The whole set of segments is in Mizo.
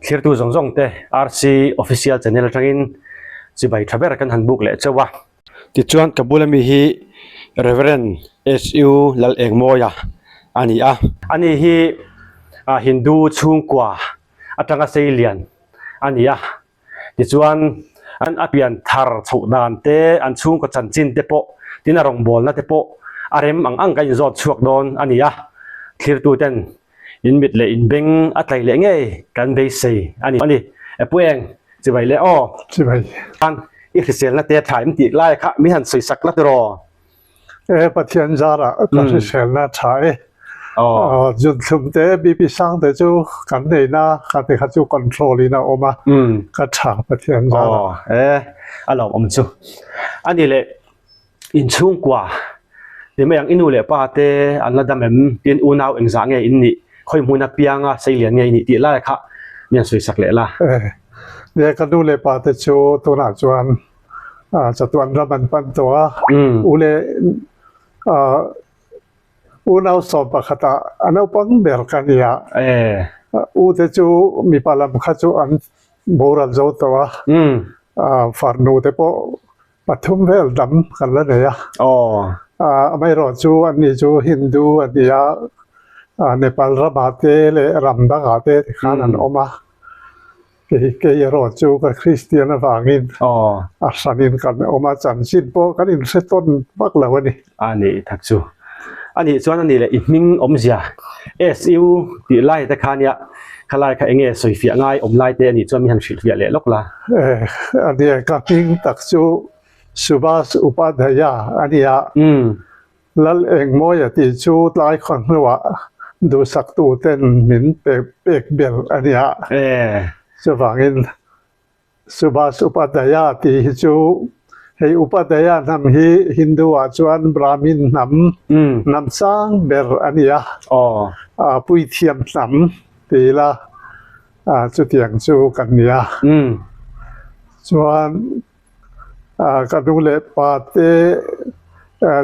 Thlirtu zawng zawng te RC Official Channel atangin chibai tha ber kan han buk leh chauh a. Tichuan ka bula mi hi Rev. SU Lalengmawia a ni a. Ani hi Hindu chhungkua atanga seilian a ni a. Tichuan a pian thar chhoh dan te, an chhungkaw chanchin te pawh, tin a rawngbawlna te pawh a rem ang ang ka inzawt chhuak dawn a ni a. Thlirtu ten in mit leh in beng a tlai leh ngei kan beisei a ni. Ani e Pu Eng, chibai leh aw. Chibai. I hriselna te tha em tih lai kha min han sawi sak la tiraw? E Pathian zarah ka hriselna tha e. Zunthlum te BP sang te chu kan nei na kha te kha chu control in a awm a, ka tha Pathian zarah. E a lawm awm chu. Ani leh inchhungkua ti mai ang i nu leh pa te an la dam em tin unau engzah nge in nih khawi hmun apianga seilian nge i nih tih lai kha mi han sawi sak leh la. E ka nu leh pa te chu tunah chuan chatuan ram an pan tawh a, u leh unau sawm pakhatah a naupang ber ka ni a, u te chu mipa lam kha chu an boral zo tawh a, farnu te pawh pathum vel dam kan la nei a, amaherawh chu an ni chu Hindu a ni a, Nepal ramah te leh ram dangah te tikhan an awm a. Kei kei erawh chu ka Kristian avangin a hranin kan awm a, chanchin pawh kan inhre tawn vak lo a ni. A nih tak chu. A nih chuan a nih leh i hming awmzia SU tih lai te kha nia, khalai kha enge sawifiah ngai awm lai te a nih chuan mi han hrilhfiah leh lawk la. Eh, a nia, ka hming tak chu Subhas Upadhyaya a nia. Lal Engmawia tih chu tlai khaw hnuah duhsaktuten min pek belh a nia. Chuvangin Subhas Upadhyaya tih hi chu hei Upadhyaya hnam hi Hindu-ah chuan Brahmin hnam, hnam sang ber a nia. Puithiam hnam ti ila chutiang chu kan nia. Chuan Ka nu leh pa te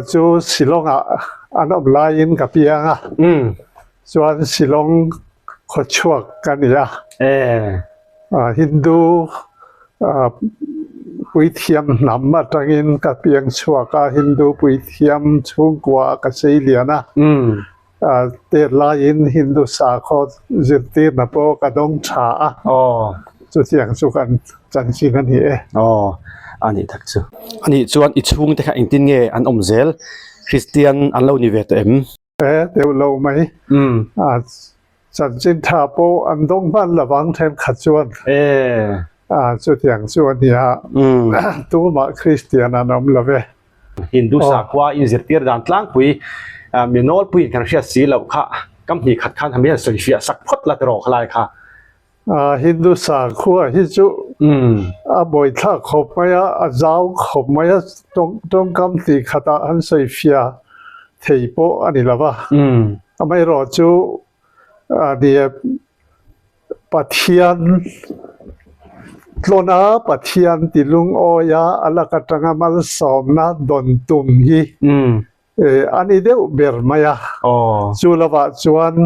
chu Shillong ah an awm laiin ka piang a, chuan Shillong khawchhuak ka ni a, Hindu puithiam hnam atangin ka piang chhuak a, Hindu puithiam chhungkua ka sei lian a. Tet laiin Hindu sakhaw zirtirna pawh ka dawng tha a, chutiang chu kan chanchin a ni e. Aw, a nih tak chu. A nih chuan i chhungte kha engtin nge an awm zel? Kristian an lo ni ve tawh em? E, deuh lo mai. Chanchin tha pawh an dawng hman lo vang thenkhat chuan. E. Chutiang chu a nia. Tumah Kristian an awm lo ve. Hindu sakhua inzirtir dan tlangpui mi nawlpuiin kan hriat si loh kha kam hnih khat khan hami han sawi fiah sak phawt la tiraw khalai kha. Hindu sakhua hi chu a bawithlak khawp mai a, a zau khawp mai a, tawngkam tih khatah han sawi fiah thei pawh a ni lo va. Amaherawhchu chu Pathian tlawna Pathian ti lungawi a, a lak atanga malsawmna dawn tum hi a ni deuh ber mai a. Chu lovah chuan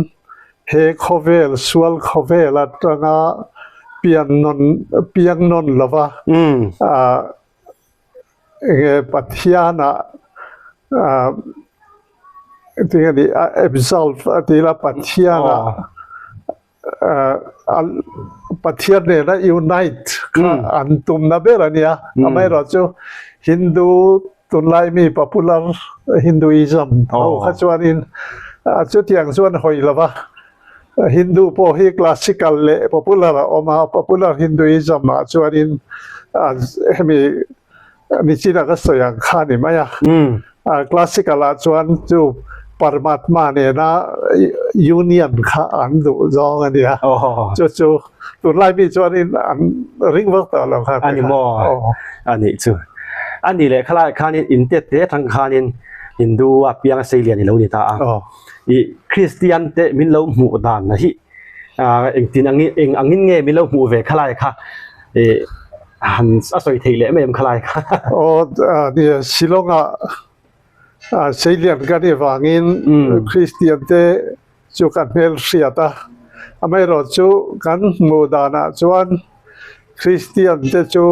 he khawvel, sual khawvel atanga pian nawn, piang nawn lova Enge Pathianah tinge ni a absolve a ti ila Pathianah Pathian nena unite kha an tumna ber a nia. Amaherawhchu Hindu tunlai mi popular Hinduism ho kha chuanin chutiang chuan hawi lo va. Hindu pawh hi classical leh popular a awm a, popular Hinduism ah chuanin hemi nichina ka sawi ang kha a ni mai a. Classical ah chuan chu Paramatma nena union kha an duh zawng a nia. Chu chu tunlai mi chuanin an ring vak tawh lo kha. A ni maw? A nih chu. A nih leh khalaiah khanin intet te atang khanin Hindu a pianga seilian i lo ni ta a. I Kristian te min lo hmuh dan hi engtin angin eng angin nge min lo hmuh ve khalai kha i han a sawi theih leh em em khalai kha. Aw nia Shillong ah seilian ka nih vangin Kristian te chu ka hmel hriat a. Amaherawhchu kan hmuh danah chuan Kristian te chu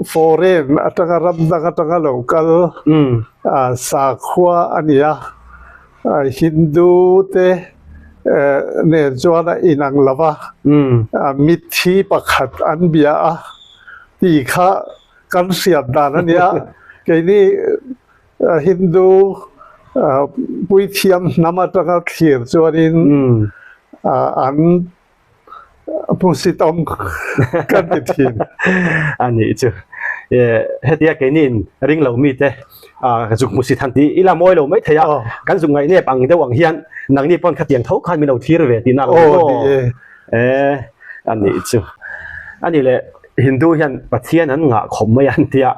foreign atanga ram dang atanga lo kal sakhua a ni a, Hindu te nen chuan a inang lo va, mitthi pakhat an bia a tih kha kan hriat dan a nia. Keini Hindu puithiam hnam atanga thlir chuanin an Hmusit awm kan ti thin. A nih chu. Hetia keiniin ring lo mite zuk hmusit han ti ila mawi lo mai thei a, kan zuk ngaihnep ang deuh ang hian nangni pawn khatiang tho khan min lo thlir ve tihna lo ni maw? A nih chu. A nih leh Hindu hian Pathian an ngah khawp mai a an tia,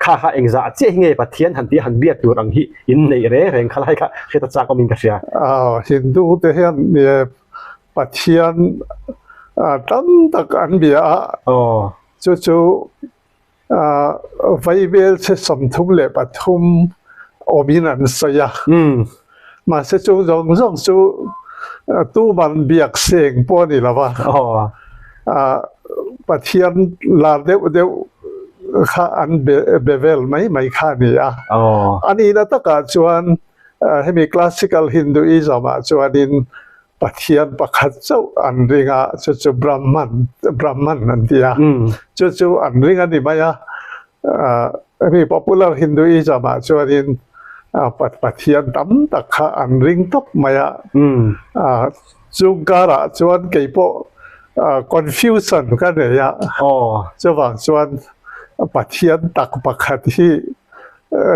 kha kha engzah chiah hi nge Pathian han tia han biak tur ang hi in neih reng reng kha lai kha hriat a chak awmin ka hria. Hindu te hian Pathian tam tak an bia a, chu chu Vaibelchhe 33 awmin an sawi a. Mahse chung zawng zawng chu tuman biak seng pawh a ni lo va, Pathian lar deuh deuh kha an be vel mai mai kha a ni a. A nihna takah chuan Hemi classical Hinduism ah chuanin Pathian pakhat chauh an ring a, chu chu Brahman, Brahman an ti a, chu chu an ring a ni mai a. Hemi popular Hinduism ah chuanin Pathian tam tak kha an ring tawp mai a. Chung karah chuan keipawh confusion ka nei a, chuvang chuan Pathian tak pakhat hi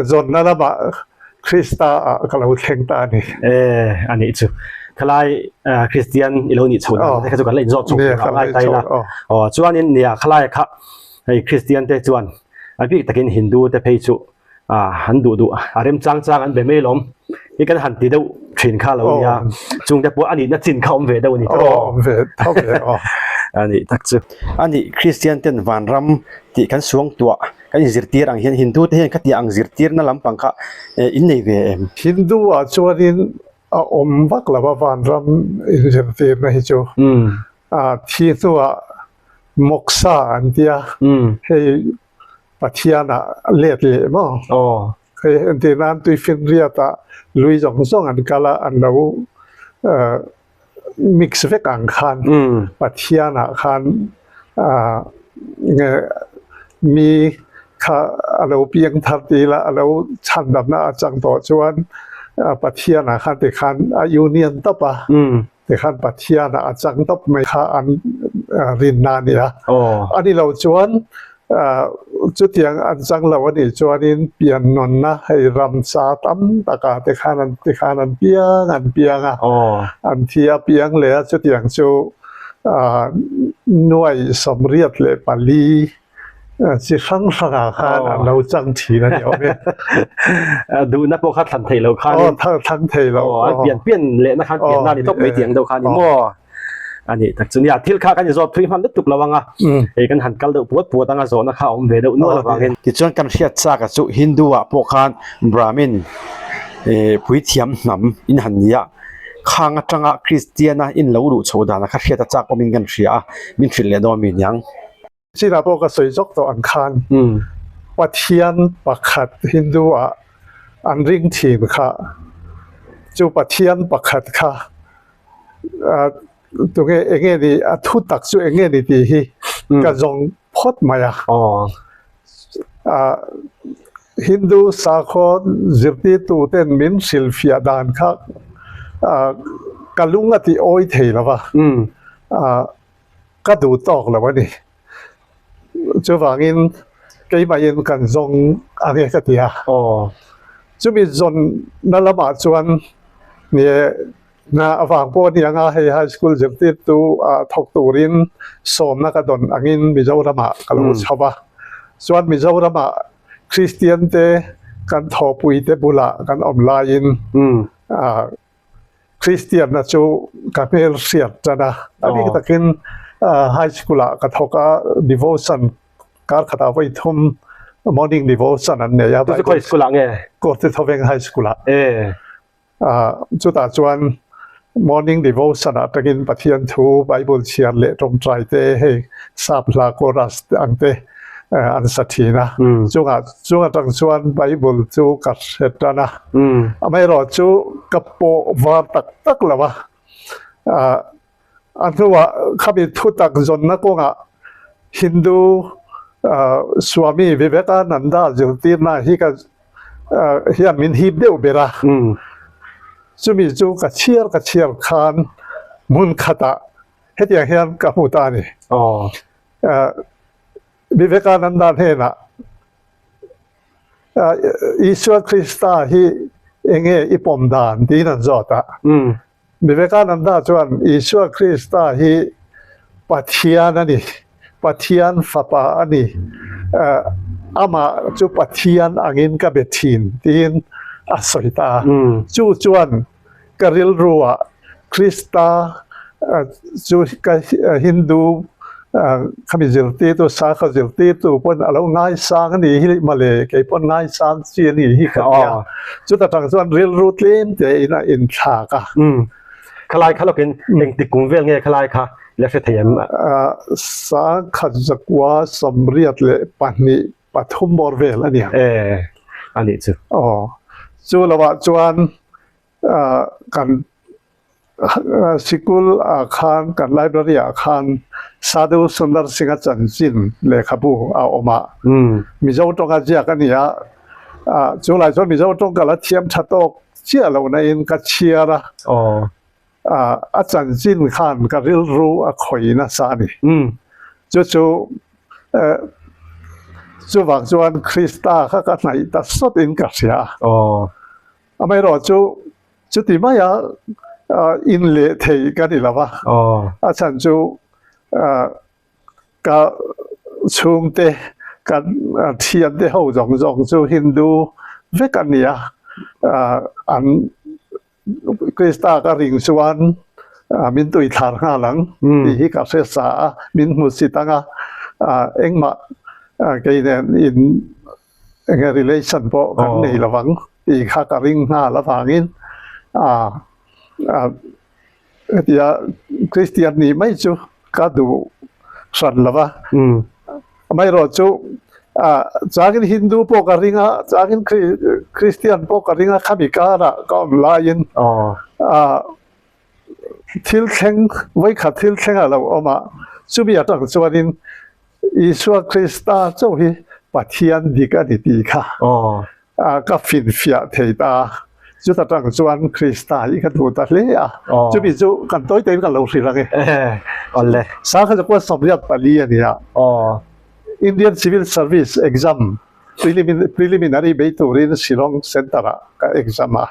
Zawnna lamah Krista ah ka lo thleng ta a ni. E, a nih chu. Khalai Kristian i lo nih chho dan te kha chu kan la inzawt chho tur a ngai ta ila. Aw, chuanin nia khalai kha hei Kristian te chuan a bik takin Hindu te phei chu an duh duh a remchang chang an be mai lawm. Hi kan han ti deuh thin kha lo nia. Chungte pawh a nihna chin kha awm ve deuh a ni tawh. Aw, awm ve tho ve aw. A nih tak chu. A nih Kristian ten vanram tih kan suang tuah Kan inzirtir ang hian Hindu te hian khatiang ang zirtirna lampang kha in nei ve em? Hindu ah chuanin a awm vak lo a vanram inzirtirna hi chu thi hnuah moksha an tia hei Pathian ah let leh maw hei entir nan tuifinriat ah lui zawng zawng an kal a an lo mix vek ang khan Pathian ah khan mi kha a lo piang thar ti ila a lo chhandamna a chang tawh chuan Pathian ah khan tikhan a union tawp a tikhan Pathian ah a chang tawp mai kha an rinna a ni a a ni lo chuan Chutiang an chang lo a nih chuanin pian nawnna hei ramsa tam takah te khan an ti khan an piang an piang a, an thi a piang leh a chutiang chu nuai 84 chi hrang hrangah khan an lo chang thin a ni awm e. Duhna pawh kha thlan theih loh khanin. Aw thlan thei loh. Aw an pian pian lehna khan pianna a ni tawp mai tiang deuh kha a ni maw? A nih tak chu nia thil kha kan inzawt thui hman lutuk lo ang a, hei kan han kal deuh puat puat ang a zawhna kha a awm ve deuh nual avangin. Tichuan kan hriat chak a chu Hindu ah pawh khan Brahmin puithiam hnam in han ni a, khang atanga Kristian a in lo luh chhoh dan a kha hriat a chak awmin kan hria a, min hrilh leh dawn mi niang. Chinah pawh ka sawi zawk tawh ang khan Pathian pakhat Hindu ah an ring thin kha chu Pathian pakhat kha tunge enge ni a thu tak chu enge ni tih hi ka zawng phawt mai a. Hindu sakhaw zirtirtu ten min hrilhfiah dan kha ka lung a ti awi thei lo va. Ka duh tawk lo a ni. Chuvangin keimahin kan zawng ang e ka ti a. Chumi zawnna lamah chuan ni hna avang pawh a ni ang a, hei high school zirtirtu ah thawk turin sawmna ka dawn angin Mizoramah ka lo chho a. Chuan Mizoramah Kristian te kan thawhpuite bulah kan awm laiin Kristianna chu ka hmel hriat tan a, a bik takin high school ah ka thawk a, devotion kar khatah vawi thum morning devotion an nei a. Chu chu khawi school ah nge? Kawrte Thawveng High School ah. Chutah chuan. Morning devotion ah tangin Pathian thu Bible chhiar leh tawngtai te hei sap hla chorus te ang te an sa thin a. Chungah chung atang chuan Bible chu ka hre tan a. Amaherawh chu ka pawh var tak tak lo a. A hnuah khami thutak zawnna kawngah Hindu Swami Vivekananda zirtirna hi ka hian min hip deuh ber a. Chumi chu ka chhiar ka chhiar khan hmun khatah hetiang hian ka hmu ta a ni. Vivekananda hnenah Isua Krista hi enge i pawm dan tiin an zawt a. Vivekananda chuan Isua Krista hi Pathian a ni, Pathian Fapa a ni, amah chu Pathian angin ka be thin tiin a sawi ta a. Chu chuan ka rilruah Krista chu ka Hindu khami zirtirtu, sakhaw zirtirtu pawn a lo ngaisang a ni hi mawle, kei pawn ngaisang chi a ni hi ka ti a. Chuta tang chuan rilru tlem tein a inthlak a. Khalai kha lawkin engtik kum vel nge khalai kha la hre thei em? Sangkhat zakua 82 pathum bawr vel a nia. E, a nih chu. Aw, chu lovah chuan kan Sikul ah khan kan library ah khan Sadhu Sundar Singh-a chanchin lehkhabu a awm a, Mizo tawnga ziak a ni a, chu lai chuan Mizo tawng ka la thiam tha tawk chiah lo na in ka chhiar a, a chanchin khan ka rilru a khawi nasa a ni. Chu chu chuvang chuan Krista kha ka hnaih ta sawt in ka hria a, amaherawhchu Chuti maia in leh thei ka ni lo va, a chhan chu ka chhungte ka thiante ho zawng zawng chu Hindu vek a ni a, an Krista ka ring chuan min tuithlar nghal ang tih hi ka hre sa a, min hmusit ang a, engmah kei nen in Enge relation pawh kan nei lo ang tih kha ka ring nghal avangin hetia Christian nih mai chu ka duh hran lo va. Amaherawh chu changin Hindu pawh ka ring a, changin Christian pawh ka ring a, khami karah ka awm laiin thil thleng vawikhat thil thleng a lo awm a, chumi atang chuanin Isua Krista chauh hi Pathian dik a ni tih kha ka finfiah thei ta a, chuta tang chuan Krista hi ka duh ta hle a, chumi chu kan tawi tawiin kan lo hrilh ang e. Sangha chu pawh 84 a ni a, Indian Civil Service exam preliminary bei turin Shillong Centre ah ka exam a,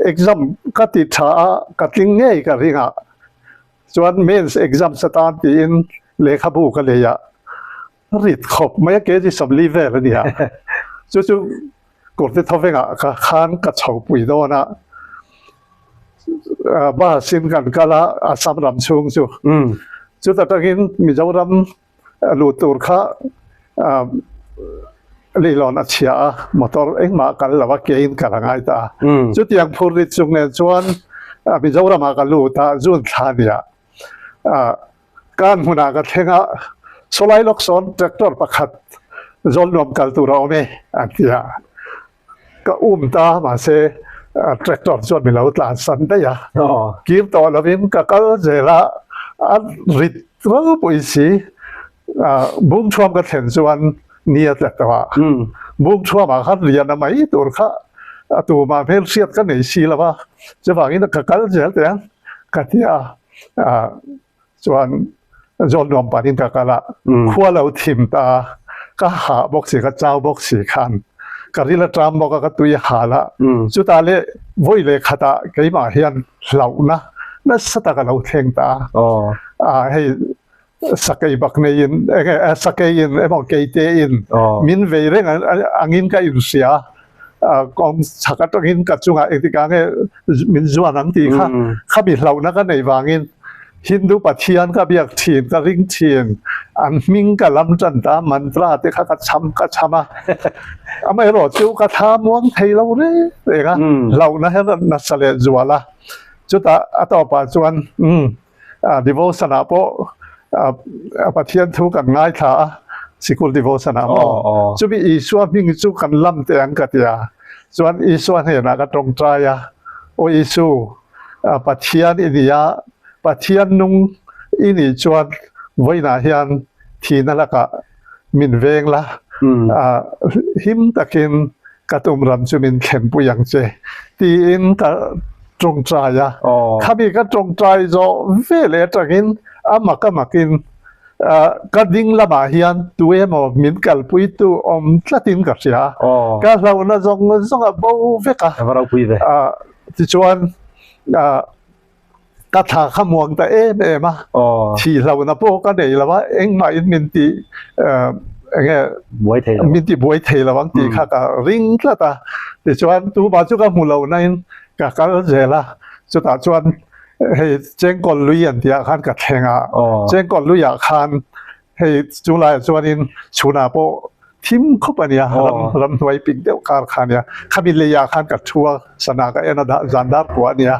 exam ka ti tha a, ka tling ngei ka ring a. Chuan mains exams atan tiin lehkhabu ka lei a, rit khawp mai a kg 40 vel a nia. Chu chu Kawrte Thawvengah ka khan ka chho pui dawn a, bus in kan kal a Assam ram chhung chu. Chuta tangin Mizoram Luh tur kha leilawn a chhia a, motor engmah kal lo a, kein kal a ngai ta a. Chutiang phur rit chung nen chuan Mizoramah ka lut a, June thla nia kan hmunah ka thleng a, sawlai lawk sawn tractor pakhat Zawlnuam kal tur a awm e an ti a. Ka um ta mahse tractor chuan min lo tlan san daih a, kir tawh lovin ka kal zel a, a rit ropui si Bungthuam ka thlen chuan ni a tla tawh a, Bungthuamah khan rian a mai tur kha a tumah hmelhriat ka nei si lo va, chuvangin ka kal zel teh ang ka ti a. Chuan zawn nuam panin ka kal a, khua lo thim ta a, ka hah bawk si, ka chau bawk si khan ka ril a ṭam bawk a, ka tui a hal a, chutah leh vawi leh khatah keimah hian hlauhna nasa tak a lo thleng ta a, hei sakei bak neiin enge sakeiin emaw keitein min vei reng angin ka inhria a. Kawng chhak atangin ka chungah engtikah nge min zuan ang tih kha khami hlauhna ka neih vangin Hindu Pathian ka biak thin, ka ring thin, an hming ka lam tan ta, mantra te kha ka chham ka chham a, amaherawh chu ka thla muang thei lo reng reng a, hlauhna hian nasa leh zual a. Chutah a tawpah chuan umm devotion ah pawh Pathian thu kan ngaithla a, sikul devotion ah maw? Chumi Isua hming chu kan lam teh ang ka ti a, chuan Isua hnenah ka tawngtai a, Aw Isu, Pathian i ni a, Pathian nung i nih chuan vawiinah hian thihna lakah min veng la, him takin ka tum ram chu min thlenpui ang che tiin ka tawngtai a. Khami ka tawngtai zawh veleh atangin a mak a makin ka ding lamah hian tu emaw min kalpuitu awm tlatin ka hria a, ka hlauhna zawng zawng a bo vek a. Tichuan Ka thla kha muang ta em em a, thih hlauhna pawh ka nei lo a, engmahin min ti eng nge min ti buai thei lo ang tih kha ka ring tlat a. Tichuan tumah chu ka hmu lo nain ka kal zel a, chutah chuan hei Chengkawl lui an tih ah khan ka thleng a, Chengkawl luiah khan Hei chu laiah chuanin chhunah pawh thim khawp a nia, ram ramhnuai pik deuh kar kha a nia. Khami leiah khan ka thu a, sana ka en a, zan dar pua a nia.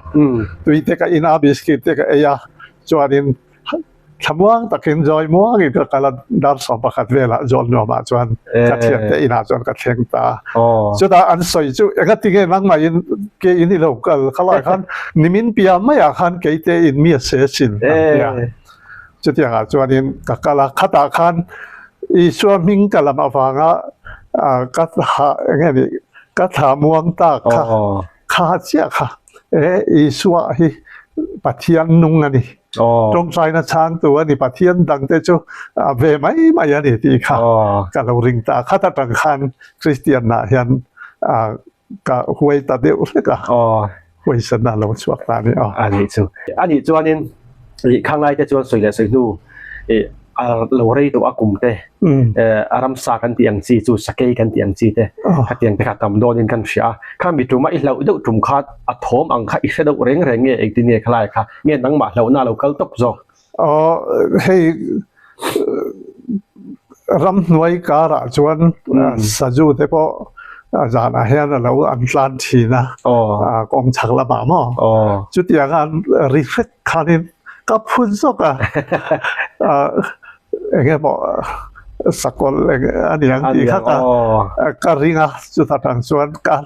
Tui te ka in a, biscuit te ka ei a, chuanin thlamuang takin zawi muangin ka kal a, dar 11 velah zawl nuamah chuan ka thiante inah chuan ka thleng ta a. Chutah an sawi chu engatinge nangmahin ke in i lo kal khalai khan nimin piah maiah khan keite in mi a se sin an ti a. Chutiangah chuanin ka kal a, khatah khan Isua hming ka lam avanga ka thla eng nge ni ka thla muang tak kha kha chiah kha e Isua hi Pathian nung a ni tawngtaina chhangtu a ni Pathian dangte chu ve mai mai a ni tih kha ka lo ring ta khat atang khan Kristian ah hian ka huai ta deuh hlek a huaisanna a lo chhuak ta a ni aw. A nih chu. A nih chuanin ih khanglai te chuan sawi leh sawi hnu ih a lo rei tawh a kum te a ramsa kan tih ang chi chu sakei kan tih ang chi te khatiang te kha tam dawnin kan hria a. Kha mi tuma i hlauh deuh tum kha a thawm ang kha i hre deuh reng reng nge engtin nge khalai kha nge nangmah hlauhna a lo kal tawp zawk. Aw hei ramhnuai karah chuan sazu te pawh zanah hian a lo an tlan thin a kawng chhak lamah maw chutiang a ri hrek khanin ka phun zawk a eng emaw sakawlh eng a ni ang tih kha ka ka ring a chutah tang chuan ka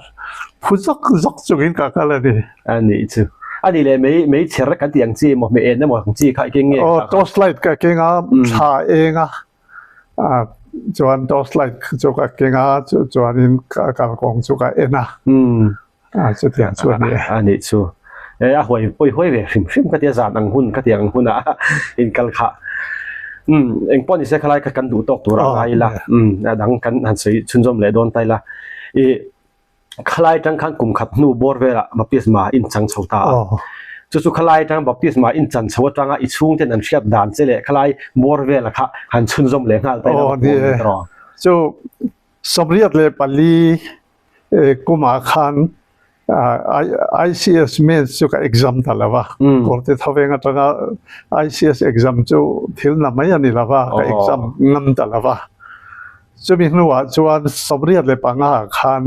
phu zawk zawk chungin ka kal a ni. A nih chu. A nih leh mei mei chher kan tih ang chi emaw hmeh en emaw ang chi kha i keng nge? Aw torch light ka keng a thla eng a chuan torch light chu ka keng a chuanin ka kalkawng chu ka en a. A chutiang chu a ni e. A nih chu. E a huai pawi huai ve hrim hrim ka tia zan ang hun ka ti ang hunah inkal kha. Umm engpawh ni se khalai kha kan duh tawk tur a ngai ila. Umm a dang kan han sawi chhunzawm leh dawn ta ila. I khalai atang khan kum khat hnu bawr velah baptisma in chang chho ta a. Chu chu khalai atang baptisma in chan chho atanga i chhungten an hriat dan che leh khalai bawr vela kha han chhunzawm leh nghal ta ila. Aw ni e. Chu 84 Kumah khan ICS mains chu ka exam ta lo a, Kawrte Thaveng atanga ICS exam chu thil na mai a ni lo a, ka exam ngam ta lo a. Chumi hnuah chuan 85 ah khan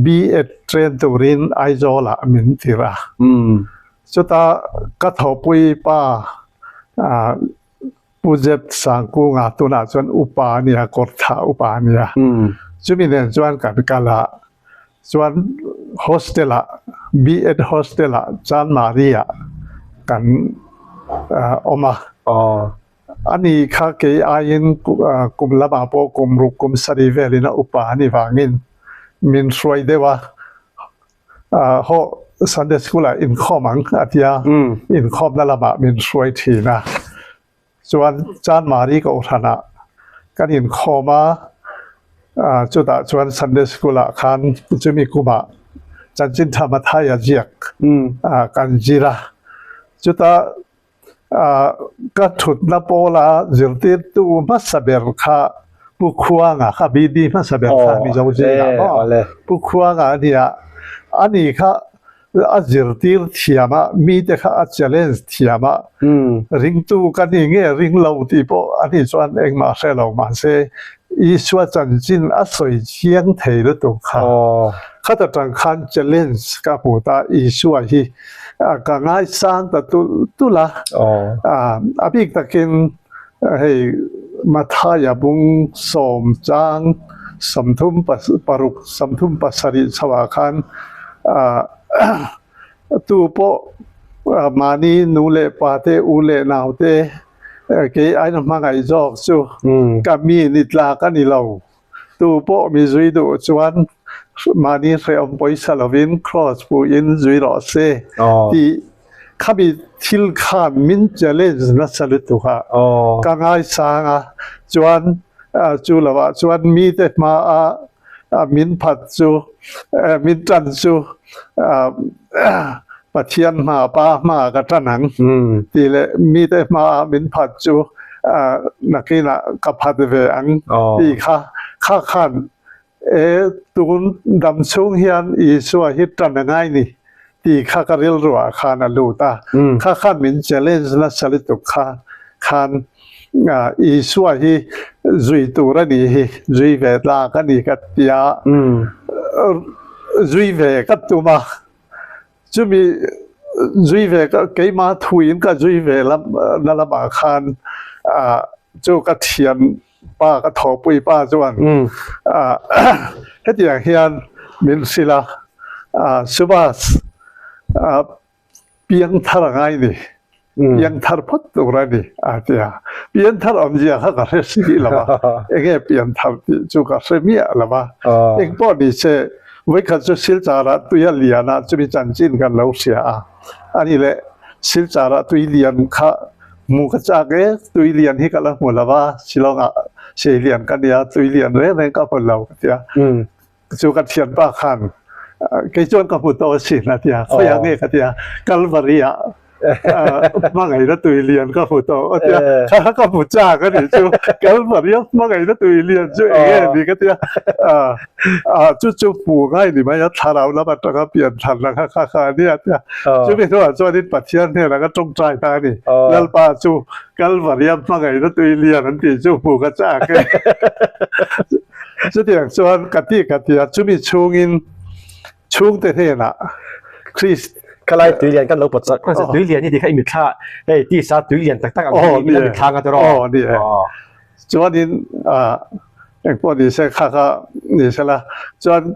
B.Ed train turin Aizawlah min tir a. Chuta ka thawhpui pa Pu Zet Sangkunga tunah chuan upa a nia, Kawrthah upa a nia. Chumi nen chuan kan kal a, chuan hostel ah, B.Ed hostel ah Chanmari ah kan awm a. Ani kha kei aiin kum lamah pawh kum ruk kum sarih velin a upa a ni vangin min hruai deuh a. Haw Sunday School ah inkhawm ang a tia, inkhawmna lamah min hruai thin a. Chuan Chanmari Kohhranah kan inkhawm a, chutah chuan Sunday School ah khan chumi kumah Chanchin Tha Mathaia ziak kan zir a. Chuta Ka thutna pawla zirtirtu hmasa ber kha Pu Khuanga kha BD hmasa ber kha Mizo zingah maw Pu Khuanga a nia. Ani kha a zirtir thiam a, mite kha a challenge thiam a, ringtu ka ni nge ring lo tih pawh ani chuan engmah hre lo mahse. Isua chanchin a sawi chiang thei lutuk kha. Khat atang khan challenge ka hmu ta, Isua hi ka ngaisang ta tulh tulh a. A bik takin hei Mathaia bung sawm chang 36 37 chhoah khan Tu pawh mahni nu leh pa te, u leh nau te kei aina hmangaih zawk chu ka mi ni tlak a ni lo. Tu pawh mi zui duh chuan mahni hrehawm pawisa lovin kraws puhin zui rawh se tih khami thil khan min challenge nasa lutuk a, ka ngaisang a, chuan chu lovah chuan mite hmaa min phat chu min tan chu Pathian hma pa hma ka tan ang tih leh mite hmaa min phat chu nakinah ka phat ve ang tih kha kha khan e tun dam chhung hian Isua hi tan a ngai ni tih kha ka rilruah khan a lut a, kha khan min challenge nasa lutuk kha khan Isua hi zui tur a nih hi, zui ve tlak a ni ka ti a, zui ve ka tum a, chumi zui ve keimah thuin ka zui ve lam na lamah khan chu ka thian pa ka thawhpui pa chuan hetiang hian min hrilh a, Subhas Piangthar a ngai ni. Piangthar phawt tur a ni a ti a. Piangthar awmzia kha ka hre si lo a, enge piangthar tih chu ka hre miah lo a. Engpawh ni se, vawikhat chu Silchar-ah tui a lian a, chumi chanchin kan lo hria a. A ni leh, Silchar-ah tui lian kha hmu ka chak e, tui lian hi ka la hmu lo a, Shillong-ah sei lian ka nia, tui lian reng reng ka hmu lo ka ti a. Chu ka thianpa khan kei chuan ka hmu tawh asin a ti a, khawiah nge ka ti a, Kalvari ah hmangaihna tui lian ka hmu tawh a ti a, kha ka hmu chak a nih chu, Kalvari a hmangaihna tui lian chu eng nge ni ka ti a, chu chu hmu ngai ni mai a, thlarau lam atanga pian thlan ang kha kha a ni a ti a, chumi hnuah chuanin Pathian hnenah ka tawngtai ta a ni, Lalpa chu Kalvari a hmangaihna tui lian an tih chu hmu ka chak e. Chutiang chuan ka ti ka ti a, chumi chhungin chhungte hnenah Krist. Khalai tui lian kan lo pawt chak kha tui lian hi ti kha i mitthla hei tisa tui lian tak tak ang hi min mitthla nga tiraw. Aw ni e. Chuanin engpawh ni se kha kha ni se la chuan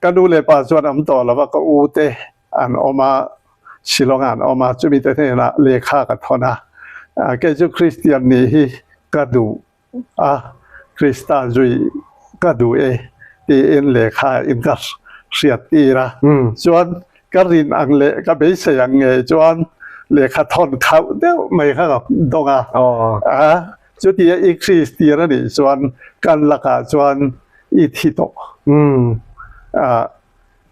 ka nu leh pa chuan am tawh lo va ka u te an awm a Shillong ah an awm a chumi te hnenah lehkha ka thawn a kei chu Kristian nih hi ka duh a, Krista zui ka duh e tiin lehkha in ka hriat tir a, chuan ka rin ang leh ka beisei ang ngei chuan lehkha thawn khauh deuh mai kha ka dawng a, a chutia i Kristian a nih chuan kan lakah chuan i thi tawh a.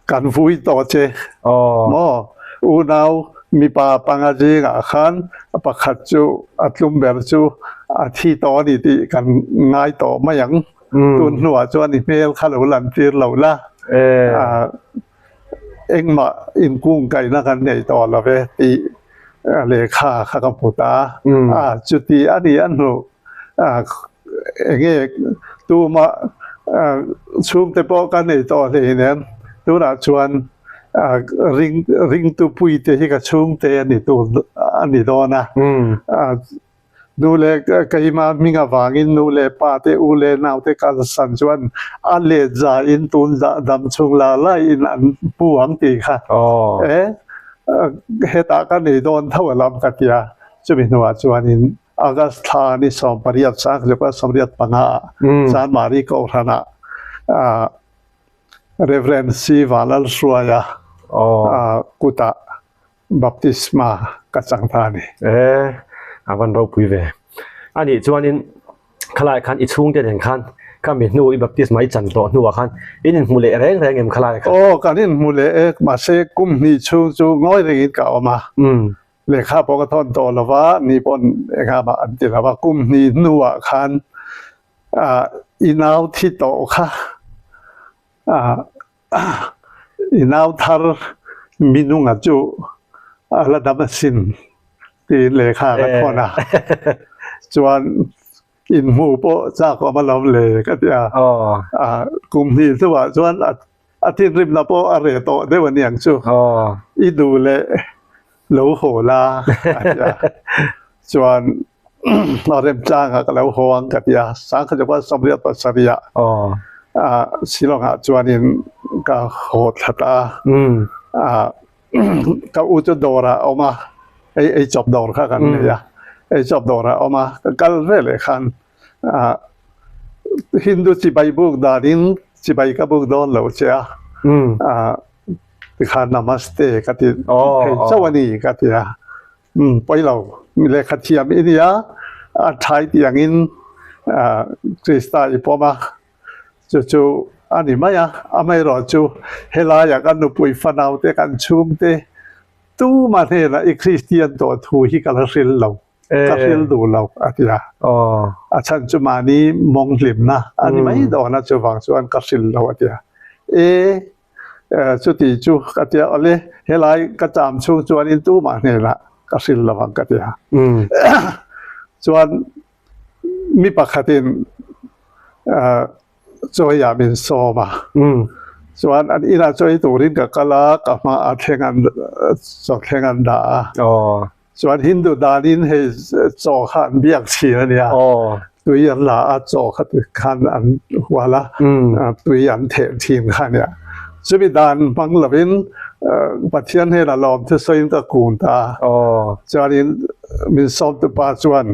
Kan vui tawh che maw? Unau mipa panga zingah khan pakhat chu a tlum ber chu a thi tawh a ni tih kan ngai tawh mai ang. Tun hnuah chuan i hmel kha lo lan tir lo la, engmah inkungkaihna kan nei tawh lo ve tih lehkha kha ka hmu ta a. Chuti a ni a hnu Enge tuma chhungte pawh ka nei tawh hleinem, tunah chuan ring ringtu puite hi ka chhungte a ni tur a ni dawn a, nu leh keima hming avangin nu leh pa te u leh nau te kalsan chuan a let za in tun dam chhung la laiin an pu ang tih kha e hetah ka nei dawn tho alam ka tia chumi hnuah chuanin August thla ni 18 sang zuk a 85 ah Chanmari Kohhran ah Rev. C. Vanlalhruaia kutah baptisma ka chang ta a ni. E, a van ropui ve. A nih chuanin khalai khan i chhungte nen khan ka mi hnu i baptisma i chan tawh hnuah khan in inhmu leh reng reng em khalai khan? Aw, kan inhmu leh e, mahse kum hnih chhung chu ngawi rengin ka awm a. Lehkha pawh ka thawn tawh lo va, ni pawn engah mah an ti lo va, kum hnih hnuah khan i nau thi tawh kha i nau thar minunga chu a la dam asin tiin lehkha ka thawn a, chuan. Inhmuh pawh chak awm alawm le ka ti a. Kum hnih hnuah chuan a thinrimna pawh a reh tawh deuh a niang chu. I duh leh lo haw la a ti a. Chuan a remchangah ka lo haw ang ka ti a. Sangkhat chuan 97 ah Shillong-ah chuanin ka haw thla ta a. Ka u chu dawrah a awm a, ei ei chawp dawr kha kan nei a, ei chawp dawrah a awm a, ka kal ve leh khan ah Hindu chibai buk danin chibai ka buk dawn lo che a, ah tikhan namaste ka ti thei chauh a ni ka ti a, umm pawi lo lehkha thiam i nia a thai tih angin ah Krista i pawm a. Chu chu a ni mai a, amaherawh chu helaiah kan nupui fanaute kan chhungte tuma hnenah i Kristian tawh thu hi ka la hril lo, ka hril duh lo a ti a. A chhan chu mahni mawng hlimna a ni mai dawn a, chuvang chuan ka hril lo a ti a. E, chuti chu ka ti a, awle helai ka cham chhung chuanin tumah hnenah ka hril lo ang ka ti a. Chuan Mi pakhatin chawiah min sawm a, chuan an inah chawi turin ka kal a, ka hmaah thleng an chaw thleng an dah a, chuan Hindu danin hei chaw kha an biak thin a nia, tui an la a, chaw kha khan an hual a, tui an theh thin kha a nia. Chumi dan hmang lovin Pathian hnenah lawm thusawiin ka kun ta a, chuanin min sawmtupa chuan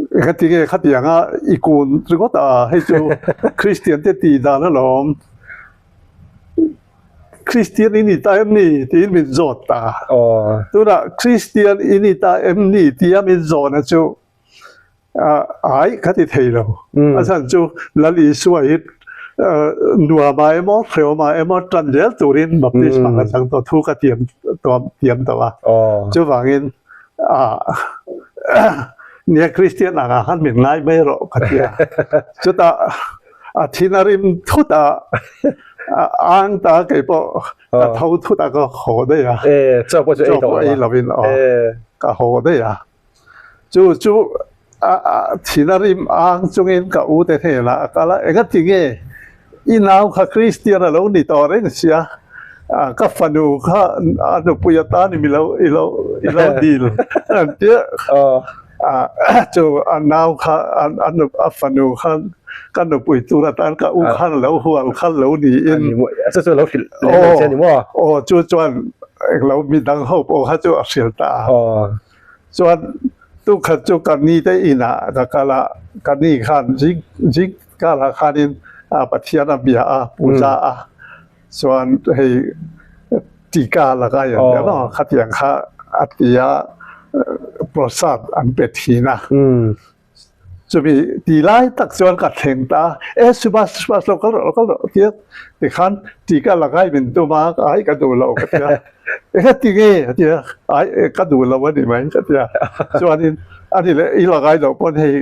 Engati nge khatianga i kun ringawt a, hei chu Kristian te tih dan alawm, Kristian i ni ta em ni tiin min zawt ta. Tunah Kristian i ni ta em ni tia min zawhna chu Ai ka ti thei lo. A chhan chu Lal Isua hi nuamah emaw hrehawmah emaw tan zel turin baptisma ka chang tawh thu ka tiam tiam tawh a. Chuvangin nia Kristian angah khan min ngai mai rawh ka ti a. Chutah a thin a rim thut a, a ang ta kei pawh ka tho thut a ka haw daih a. Chaw pawh ei lovin aw ka haw daih a. Chu chu a thin a rim ang chungin ka u te hnenah a kal a, engati nge i nau kha Kristian a lo ni tawh reng sia, ka fanu kha a nupui atan i lo i lo i lo dil an tia chu a nau kha a fanu kha ka nupui tur atan ka u khan a lo hual kha lo niin chu chu lo hrilh leh mai che a ni maw? Aw chu chuan englo midang ho pawh kha chu a hrilh ta a. Chuan tukhat chu ka ni te inah ka kal a, ka ni khan zing zing karah khanin Pathian a bia a, puja a, chuan hei tika laka i an tia maw khatiang kha a ti a, prasad an pe thin a. Chumi ti lai tak chuan ka thleng ta a, e Subhas Subhas lo kal rawh lo kal rawh tia tikhan tika lakai min tum a, ai ka duh lo ka ti a, engati nge a ti a, ai ka duh lo a ni mai ka ti a, chuanin ani leh i lakai loh pawn hei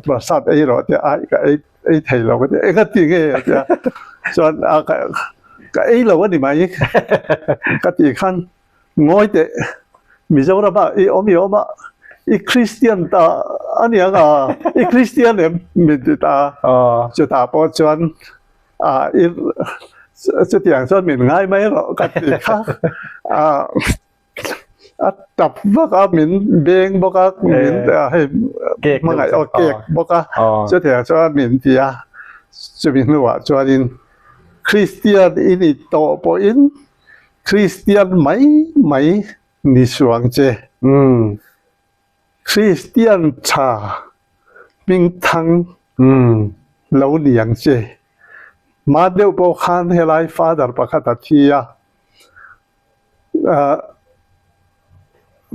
prasad ei rawh a ti a, ai ka ei ei thei lo ka ti a, engati nge a ti a, chuan a ka ei lo a ni mai ka tih khan Ngawi teh, Mizoram-ah i awm i awm a, i Kristian ta a ni ang a, i Kristian em min ti ta a, chutah pawh chuan i chutiang chuan min ngai mai rawh ka ti kha, a tap vak a, min beng bawk a, min hei hmangaih aw kek bawk a, chutiang chuan min ti a, chumi hnuah chuanin Kristian i ni tawh pawhin Kristian mai mai ni suang che. Kristian tha hmingthang lo ni ang che. Hma deuh pawh khan helai father pakhat a thi a,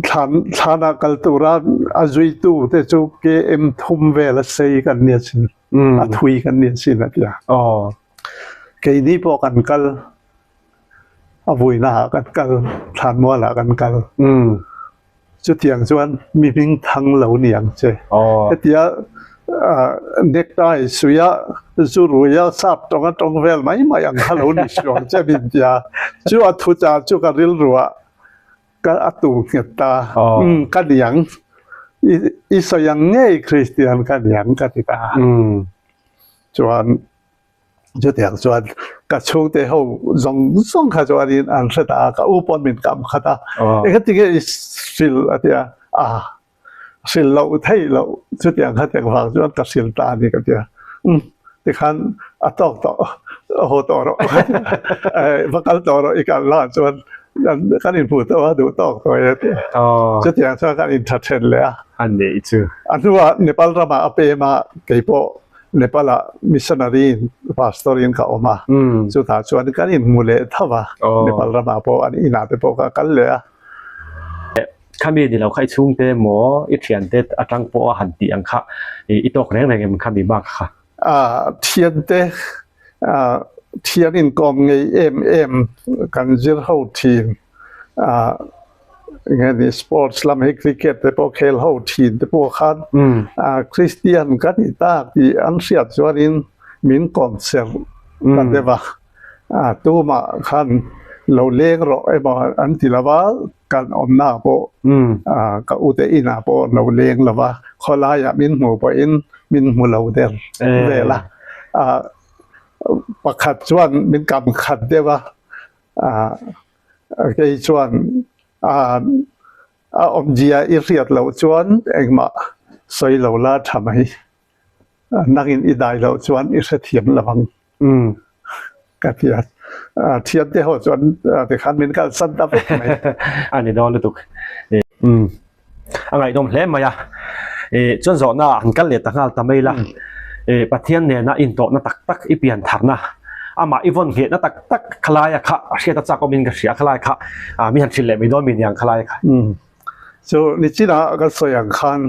thlan thlanah kal tura a zuitu te chu KM thum vel a sei kan nia sin, a thui kan nia sin a ti a. Keini pawh kan kal. A vuina ah kan kal, thlanmual ah kan kal. Chutiang chuan mi hming thang lo ni ang che. Hetia necktie suia zu ruia sap tawng a tawng vel mai mai ang kha lo ni suang che min tia. Chu a thuchah chu ka rilru ah ka a tu nghet ta. Ka ni ang. I sawi ang ngei Kristian ka ni ang ka ti ta a. Chuan chutiang chuan ka chhungte ho zawng zawng kha chuanin an hre ta a, ka u pawn min kam khat a, engati nge i hrilh a ti a, a hrilh loh theih loh chutiang kha tiang vang chuan ka hrilh ta a ni ka ti a, umm tikhan a tawk tawh a haw tawh rawh va kal tawh rawh i kal lah chuan kan inhmuh tawh a duh tawk tawh e a ti a, chutiang chuan kan intha then leh a. A neih chu. A hnuah Nepal ramah a pem a, keipawh Nepal-ah missionary in pastor in ka awm a, chutah chuan kan inhmu leh tho a, Nepal ramah pawh an inah te pawh ka kal leh a. Khami ni lo kha i chhungte maw i thiante atang pawh a han tih ang kha i tawk reng reng em khami bak kha? Thiante thian inkawm ngei em em kan zir ho thin nge ni sports lam hi cricket te pawh khel ho thin te pawh khan Christian ka ni tak tih an hriat chuanin min kawm serh ta deuh a. Tumah khan lo leng rawh emaw an ti lo va, kan awmna pawh ka ute inah pawh lo leng lo va, khawlaiah min hmuh pawhin min hmu lo der vel a. Pakhat chuan min kam khat deuh a, kei chuan a awmzia i hriat loh chuan engmah sawi lo la tha mai. Nangin i dai loh chuan i hrethiam lo ang ka ti a. Thiante ho chuan tikhan min kalsan ta vek mai. A ni dawn lutuk. A ngaihnawm hle mai a. Chuan zawhna ah han kal leh ta nghal ta mai la. Pathian nena intawhna tak tak i pian tharna, amah i vawn nghehna tak tak khalaia kha hriat a chak awmin ka hria khalaia kha mi han hrilh leh mai dawn mi niang khalaia kha. Chu nichinah ka sawi ang khan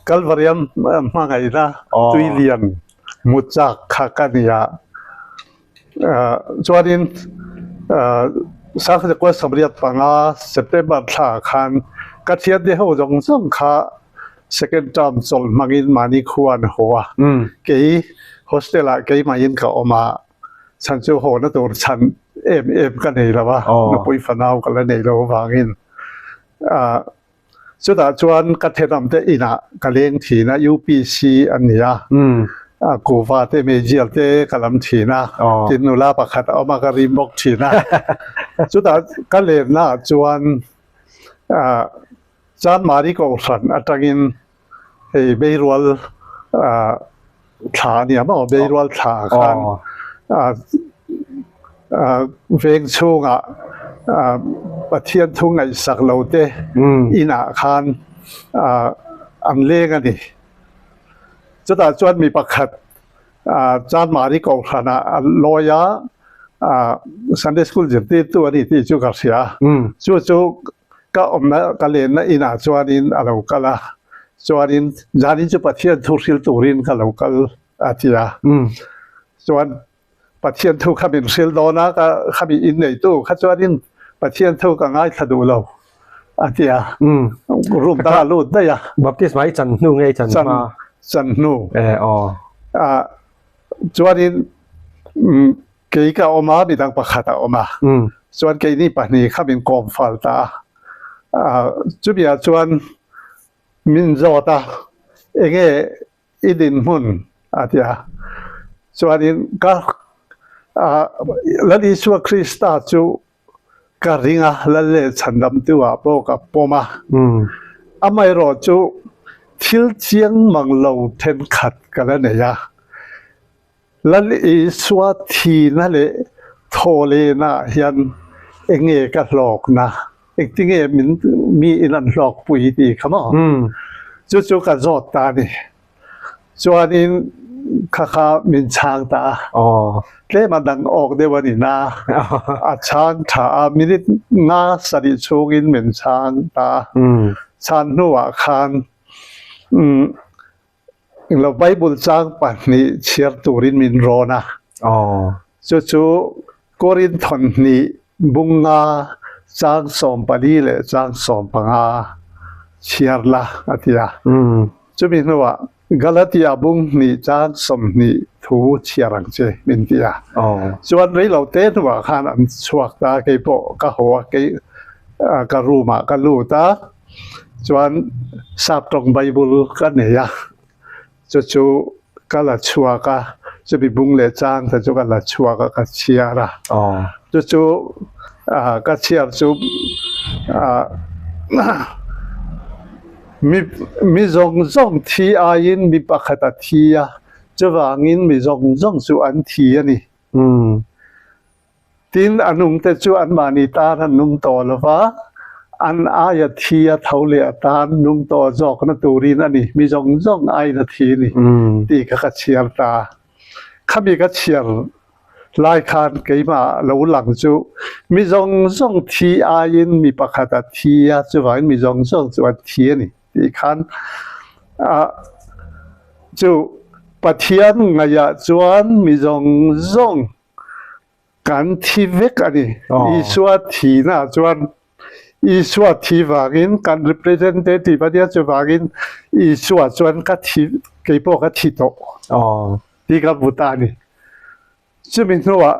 Kalvariam hmangaihna tui lian hmu chak kha ka ni a. Chuanin Sangkhaw Samriat panga September thla khan ka thiante ho zawng zawng kha second term chawlh hmangin mahni khua an haw a. Kei hostel ah keimahin ka awm a, chhan chu hawna tur chhan em em ka nei lo a, nupui fanau ka la nei lo avangin. Chutah chuan ka thenawmte inah ka leng thin a, UPC an ni a, kuhva te meizial te ka lam thin a, tin nula pakhat a awm a ka rim bawk thin a. Chutah ka lennaah chuan Chanmari Kohhran atangin hei Beirual thla a nia maw, Beirual thla khan veng chhungah Pathian thu ngaihsak lo te inah khan an leng a ni. Chutah chuan mi pakhat Chanmari Kohhranah a lawi a, Sunday School zirtirtu a ni tih chu ka hria. Chu chu Ka awmna ka lenna inah chuanin a lo kal a, chuanin zanin chu Pathian thu hril turin ka lo kal a ti a. Chuan Pathian thu kha min hril dawn a, ka khami inneitu kha chuanin Pathian thu ka ngaithla duh lo a ti a, room dangah lut daih a. Baptisma i chan hnu nge i chan hma? Chan hnu. Eh aw. Chuanin Kei ka awm a, midang pakhat a awm a. Chuan keini pahnih kha min kawm fal ta a. Chumi ah chuan min zawt a, enge i dinhmun a ti a. Chuanin ka Lal Isua Krista chu ka ring a, Lal leh chhandamtu ah pawh ka pawm a. Amaherawh chu thil chiang mang lo thenkhat ka la nei a. Lal Isua thihna leh thawhlehna ah hian enge ka hlawkna, engtinge min mi in an hlawkpui tih kha maw? Chu chu ka zawt ta a ni. Chuanin kha kha min chhang ta a, tlem a dang awk deuh a ni na, a chhang tha a, minute nga sarih chhungin min chhang ta a, chhan hnuah khan Englo Bible chang pahnih chhiar turin min rawn a. Chu chu Korinth thawnhnih bunga chang 14 leh chang 15 chhiar la a ti a. Chumi hnuah Galatia bung hnih chang 20 thu chhiar ang che min ti a. Chuan reilo te hnuah khan an chhuak ta, keipawh ka haw a, kei ka room ah ka lut a. Chuan sap tawng Bible ka nei a, chu chu ka la chhuak a, chumi bung leh chang te chu ka la chhuak a ka chhiar a. Chu chu ka chhiar chu mi mi zawng zawng thi aiin mi pakhat a thi a, chuvangin mi zawng zawng chu an thi a ni. Tin, a nungte chu anmahni tan an nung tawh lo va, an aia thi a tho leh atan nung tawh zawkna turin a ni, mi zawng zawng aiin a thi a ni tih kha ka chhiar ta. Khami ka chhiar lai khan keimah lo lang chu mi zawng zawng thi aiin mi pakhat a thi a, chuvangin mi zawng zawng chu an thi a ni tih khan chu Pathian ngaihah chuan mi zawng zawng Kan thi vek a ni. Isua thihna chuan Isua thi vangin kan representative a nia chuvangin Isua chuan ka thi kei pawh ka thi tawh tih ka hmu ta a ni. Chumi hnuah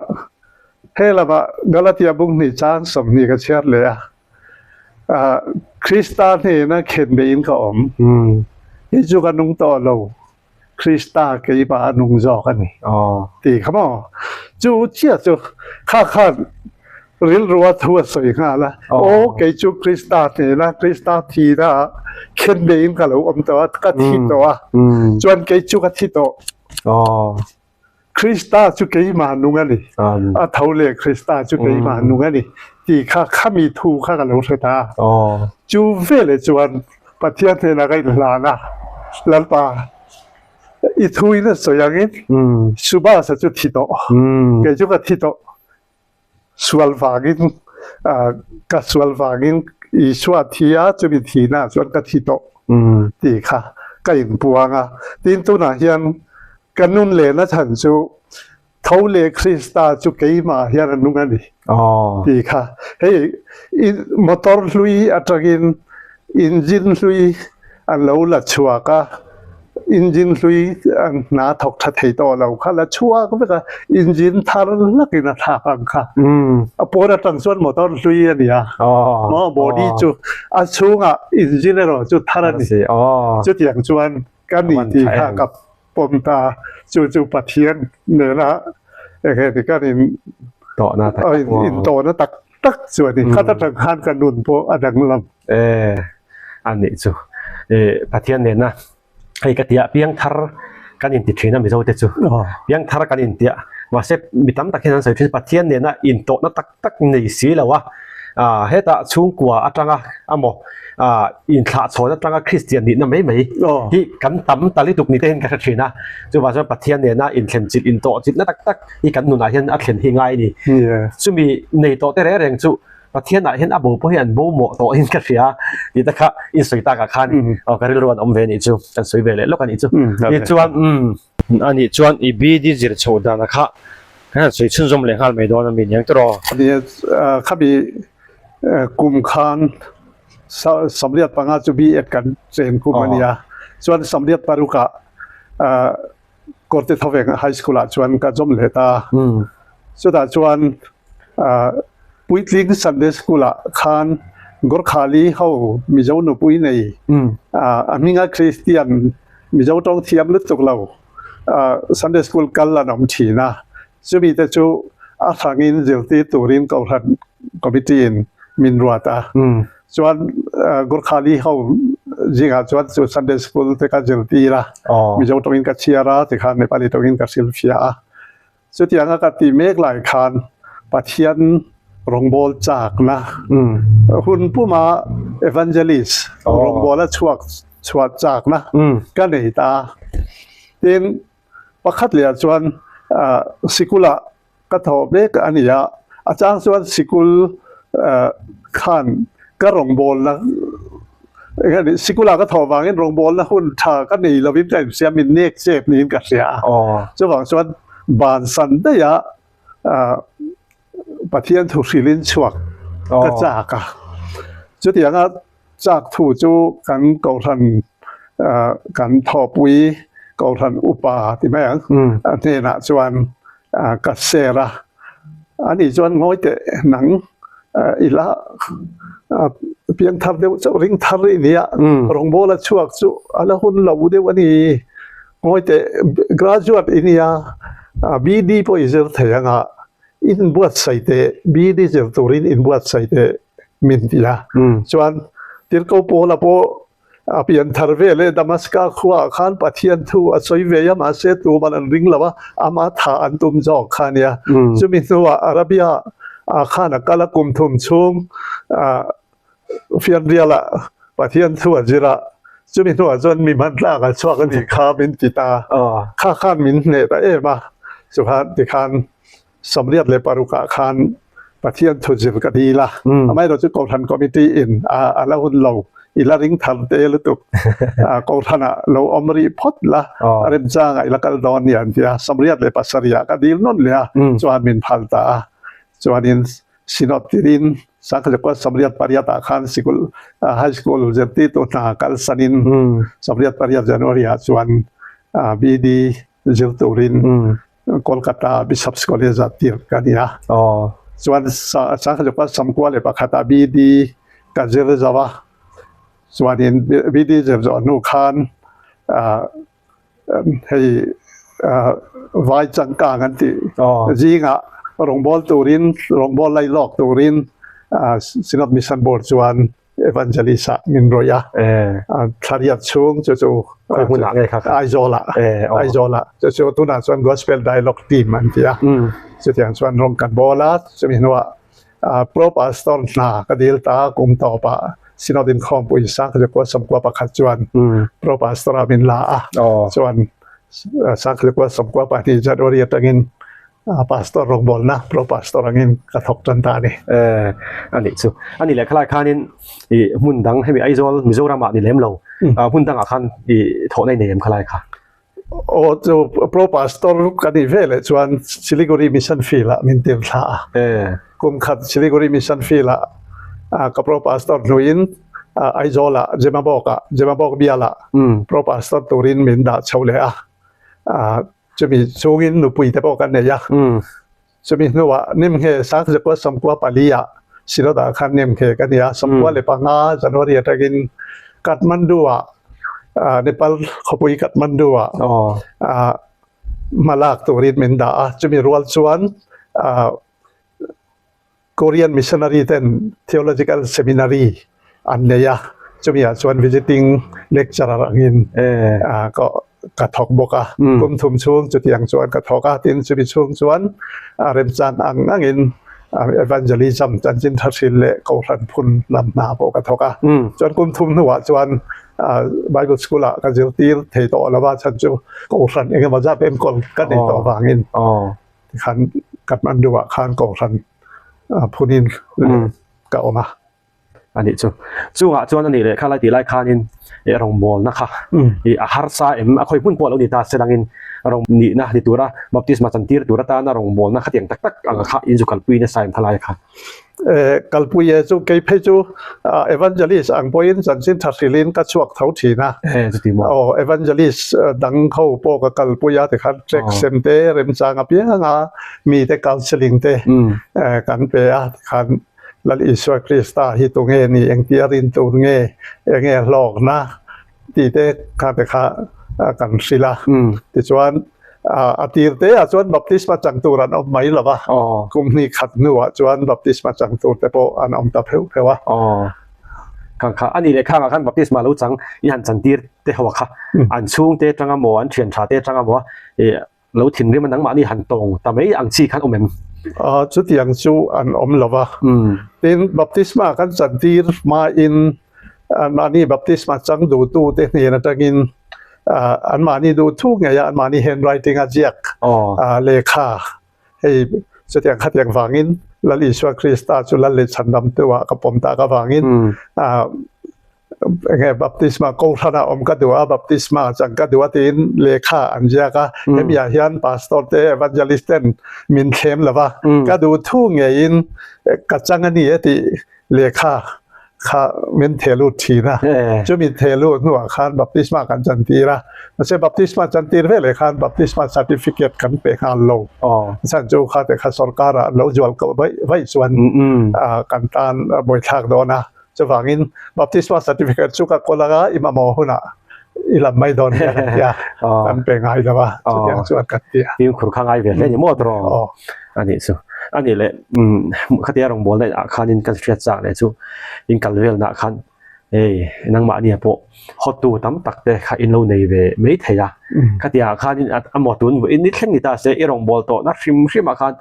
he lamah Galatia bung hnih chang 20 ka chhiar leh a, Krista hnena khenbeihin ka awm. Kei chu ka nung tawh lo. Krista keimah a nung zawk a ni tih kha maw? Chu chiah chu kha khan rilrua thu a sawi nghal a, Aw kei chu Krista hnena Krista thihna ah khenbeihin ka lo awm tawh a, ka thi tawh a, chuan kei chu ka thi tawh. Krista chu keimah nung a ni, a tho leh Krista chu keimah nung a ni tih kha khami thu kha ka lo hre ta. Chu veleh chuan Pathian hnenah ka inhlan a, Lalpa, i thu in a sawi angin Subhas-a chu thi tawh, kei chu ka thi tawh. Sual vangin, ka sual vangin Isua thi a, chumi thihna ah chuan ka thi tawh tih kha ka inpuang a. Tin, tunah hian ka nun lehna chhan chu tho leh Krista chu keimah hian a nung a ni tih kha. Hei motor hlui atangin engine hlui an lo la chhuak a, engine hlui an hna thawk tha thei tawh lo kha la chhuak vek a, engine thar hlakin a thlak ang kha. A pawn atang chuan motor hlui a ni a, maw body chu a chhungah engine erawh chu thar a ni. Chutiang chuan ka ni tih kha ka pawm ta, chu chu Pathian nena eng nge kan in intawhna tak tak chu a ni. Khat atang khan ka nun pawh a danglam. E, a nih chu. E, Pathian nena hei ka tia piangthar kan inti thin a Mizo te chu. Piangthar kan intia mahse mi tam tak hian an sawi thin Pathian nena intawhna tak tak nei si lo a. Ah, hetah chhungkua atanga amaw ah inthlahchhawn atanga Kristian nihna mai mai hi kan tam ta lutuk ni te hian ka hre thin a. Chuvang chuan Pathian nena inthlen chilh intawh chilhna tak tak hi kan nunah hian a thlen hi ngai a ni. Chumi nei tawh te reng reng chu Pathianah hian a bo pawh hi an bo mawh tawh in ka hria tih te kha in sawi takah khan aw ka rilru an awm ve a nih chu kan sawi ve leh lawk a nih chu. Tichuan a nih chuan i BD zir chhoh dana kha kan han sawi chhunzawm leh nghal mai dawn a mi niang tawh. Nia khami kum khan 75 chu B.Ed kan chen kum a nia chuan 86 ah Kawrte Thawveng High School ah chuan ka zawm leh ta. Chutah chuan Puitling Sunday School ah khan Gorkhali ho Mizo nupui nei a hminga Kristian Mizo tawng thiam lutuk lo Sunday School kal an awm thin a. Chumi te chu a hrangin zirtir turin Kohhran Committee in min ruat a. Chuan Gorkhali ho zingah chuan chu Sunday School te ka zirtir a, Mizo tawngin ka chhiar a, tikhan Nepali tawngin ka hrilhfiah a. Chutianga ka ti mek lai khan Pathian rawngbawl chakna hun puma Evangelist rawngbawla chhuak chhuah chakna ka nei ta a. Tin, pakhat leh ah chuan sikula ka thawh mek a ni a, a chang chuan sikul khan ka rawngbawlna eng a ni sikula ka thawh vangin rawngbawlna hun tha ka nei lovin ka insiam min nek chep niin ka hria a, chuvang chuan bansan daih a Pathian thu hrilhin chhuak ka chak a, chutianga chak thu chu kan kohhran kan thawhpui kohhran upa ti mai ang a hnenah chuan ka share a, ani chuan ngawi teh nang. I la piang thar deuh chauh ring thar i nia rawngbawl a chhuak chu a la hun lo deuh a ni. Ngawi teh graduate i nia BD pawh i zir thei ang a inbuatsaih teh BD zir turin inbuatsaih teh min ti a. Chuan Tirhkoh Paula pawh A pian thar ve leh Damaska khuaah khan Pathian thu a sawi ve a, mahse tuman an ring lo a, ama tha an tum zawk kha a nia. Chumi hnuah Arabia ah khan a kal a, kum thum chhung fianrialah Pathian thu a zir a, chumi hnuah chuan mi hmantlak a chhuak a nih kha min ti ta. Kha khan min hneh ta em a, chukhan tikhan 26 ah khan Pathian thu zir ka dil a, amaherawhchu Kohhran Committee in a la hun lo, i la ring thar te lutuk, Kohhran ah lo awm rih phawt la, remchang ah i la kal dawn nia an ti a, 77 ah ka dil nawn leh a, chuan min phal ta a, chuanin Synod tirin 1988 ah khan sikul High School zirtirtu hna kalsanin 98 January ah chuan BD zir turin Kolkata Bishop's College ah tir ka ni a. Chuan Sangkhachupa 91 ah BD ka zir zo a. Chuanin BD zir zawh hnu khan hei vai changkang an tih zingah rawngbâwl turin rawngbâwl lailâwk turin Synod Mission Board chuan Evangelist ah min rawih a, thlariat chhung chu chu Aizawl ah Aizawl ah chu chu tunah chuan Gospel Dialogue Team an ti a, chutiang chuan rawng kan bawl a, chumi hnuah Pro Pastor hna ka dil ta a, kum tawpah Synod Inkhawmpui 1991 chuan Pro Pastor ah min la a, chuan 1992 January atangin Pastor rawngbawlna Pro Pastor angin ka thawk tan ta a ni. Eh, a nih chu. A nih leh khalai khanin i hmun dang hemi Aizawl Mizoram ah ni lem lo. Hmun dangah khan i thawhna i nei em khalai kha? Aw chu Pro Pastor ka nih ve leh chuan Siliguri Mission Field ah min tir thla a. Kum khat Siliguri Mission Field ah ka Pro Pastor hnuin Aizawl ah Zemabawk ah Zemabawk bial ah Pro Pastor turin min dah chho leh a. Chumi chungin nupui te pawh kan nei a, chumi hnuah Nimngheh Sangzekua 94 ah Synod ah khan Nimngheh ka ni a, 95 January atangin Kathmandu ah Nepal khawpui Kathmandu ah hma lak turin min dah a, chumi rual chuan Korean missionary ten Theological Seminary an nei a, chumi ah chuan visiting lecturer angin ka thawk bawk a, kum thum chhung chutiang chuan ka thawk a, tin chumi chhung chuan remchan ang angin evangelism chanchin tha hrilh leh kohhran phun lam hna pawh ka thawk a, chuan kum thum hnuah chuan Bible school ah ka zirtir thei tawh lo a, chhan chu kohhran engemaw zat enkawl ka nei tawh vangin. Tikhan Kathmandu ah khan Kohhran phunin ka awm a. A nih chu. Chungah chuan a nih leh kha lai tih lai khanin rawngbawlna kha a harsa em a khawi hmun pawh a lo ni ta se langin rawng nihna ni tura baptisma chantir tur atana rawngbawlna khatiang tak tak ang kha inzu kalpui nasa em thalai kha. Kalpui e chu kei phei chu evangelist ang pawhin chanchin tha hrilhin ka chhuak tho thin a. Aw evangelist dang ho pawh ka kalpui a tikhan track sem te remchang apiang a mite counselling te kan pe a tikhan Lal Isua Krista hi tunge ni engtia rin tur nge enge hlawkna tih te kha te kha kan hrilh a. Tichuan a tir te ah chuan baptisma chang tur an awm mai lo va, kum hnih khat hnuah chuan baptisma chang tur te pawh an awm ta pheuh pheuh a. Khang kha a nih leh khangah khan baptisma lo chang i han chantir te ho kha an chhungte atanga maw an thian tha te atanga maw Lo thinrim a nangmahni han tawng ta mai ang chi khan awm em? Chutiang chu an awm lo va. Tin, baptisma kan chantir hmain anmahni baptisma chang duhtute hnen atangin anmahni duhthu ngei a anmahni handwriting a ziak lehkha hei chutiang khatiang vangin Lal Isua Krista chu Lal leh Chhandamtu ah ka pawm tak avangin Enge baptisma kohhran ah awm ka duh a, baptisma chang ka duh a tiin lehkha an ziak a, hemi ah hian pastor te evangelist ten min thlem lo va, ka duh thu ngeiin ka chang a ni e tih lehkha kha min theh lut thin a, chumi theh lut hnuah khan baptisma kan chantir a, mahse baptisma chantir veleh khan baptisma certificate kan pe nghal lo, chhan chu kha te kha sorkar ah lo zual koh vaih vaih chuan kan tan buaithlak dawn a, chuvangin baptisma certificate chu ka kawl anga i mamawh hunah i lam mai dawn nia kan ti a, kan pe ngai lo a, chutiang chuan kan ti a. Fimkhur kha ngai ve hle ni maw tawh? A nih chu. A nih leh khatia rawngbawlna inah khanin ka hriat chak leh chu in kal velnaah khan hei nangmahnia pawh hawtu tam tak te kha in lo nei ve mai thei a. Khatia khanin a maw tun vawiin ni thleng ni ta se i rawngbâwl tawhna hrim hrimah khan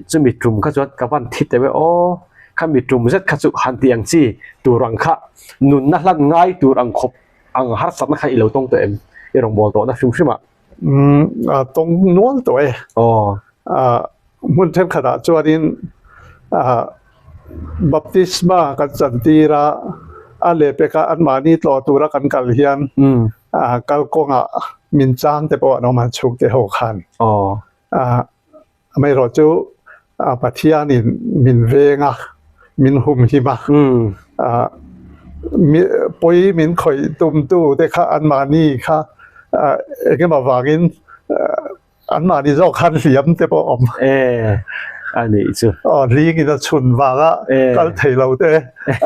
chumi tum kha chuan ka van thi teuh e aw, khami tum zet kha chu han ti ang chi tur ang kha nunna hlan ngai tur ang khawp ang harsatna kha i lo tawng tawh em i rawngbâwl tawhna hrim hrimah. Umm a tawng nual tawh e. Aw. Ah hmun thenkhatah chuanin ah baptisma kan chantir a, a lehpekah anmahni tlawh tura kan kal hian ah kalkawngah min chang te pawh an awm a chhungte ho khan. Aw. Ah Amaherawh chu Pathianin min veng a, min humhim a, pawi min khawih tumtu te kha anmahni kha engemaw vangin anmahni zawk khan hliam te pawh a awm. E, a nih chu. Aw, hlingin a chhun vanga kal thei lo te,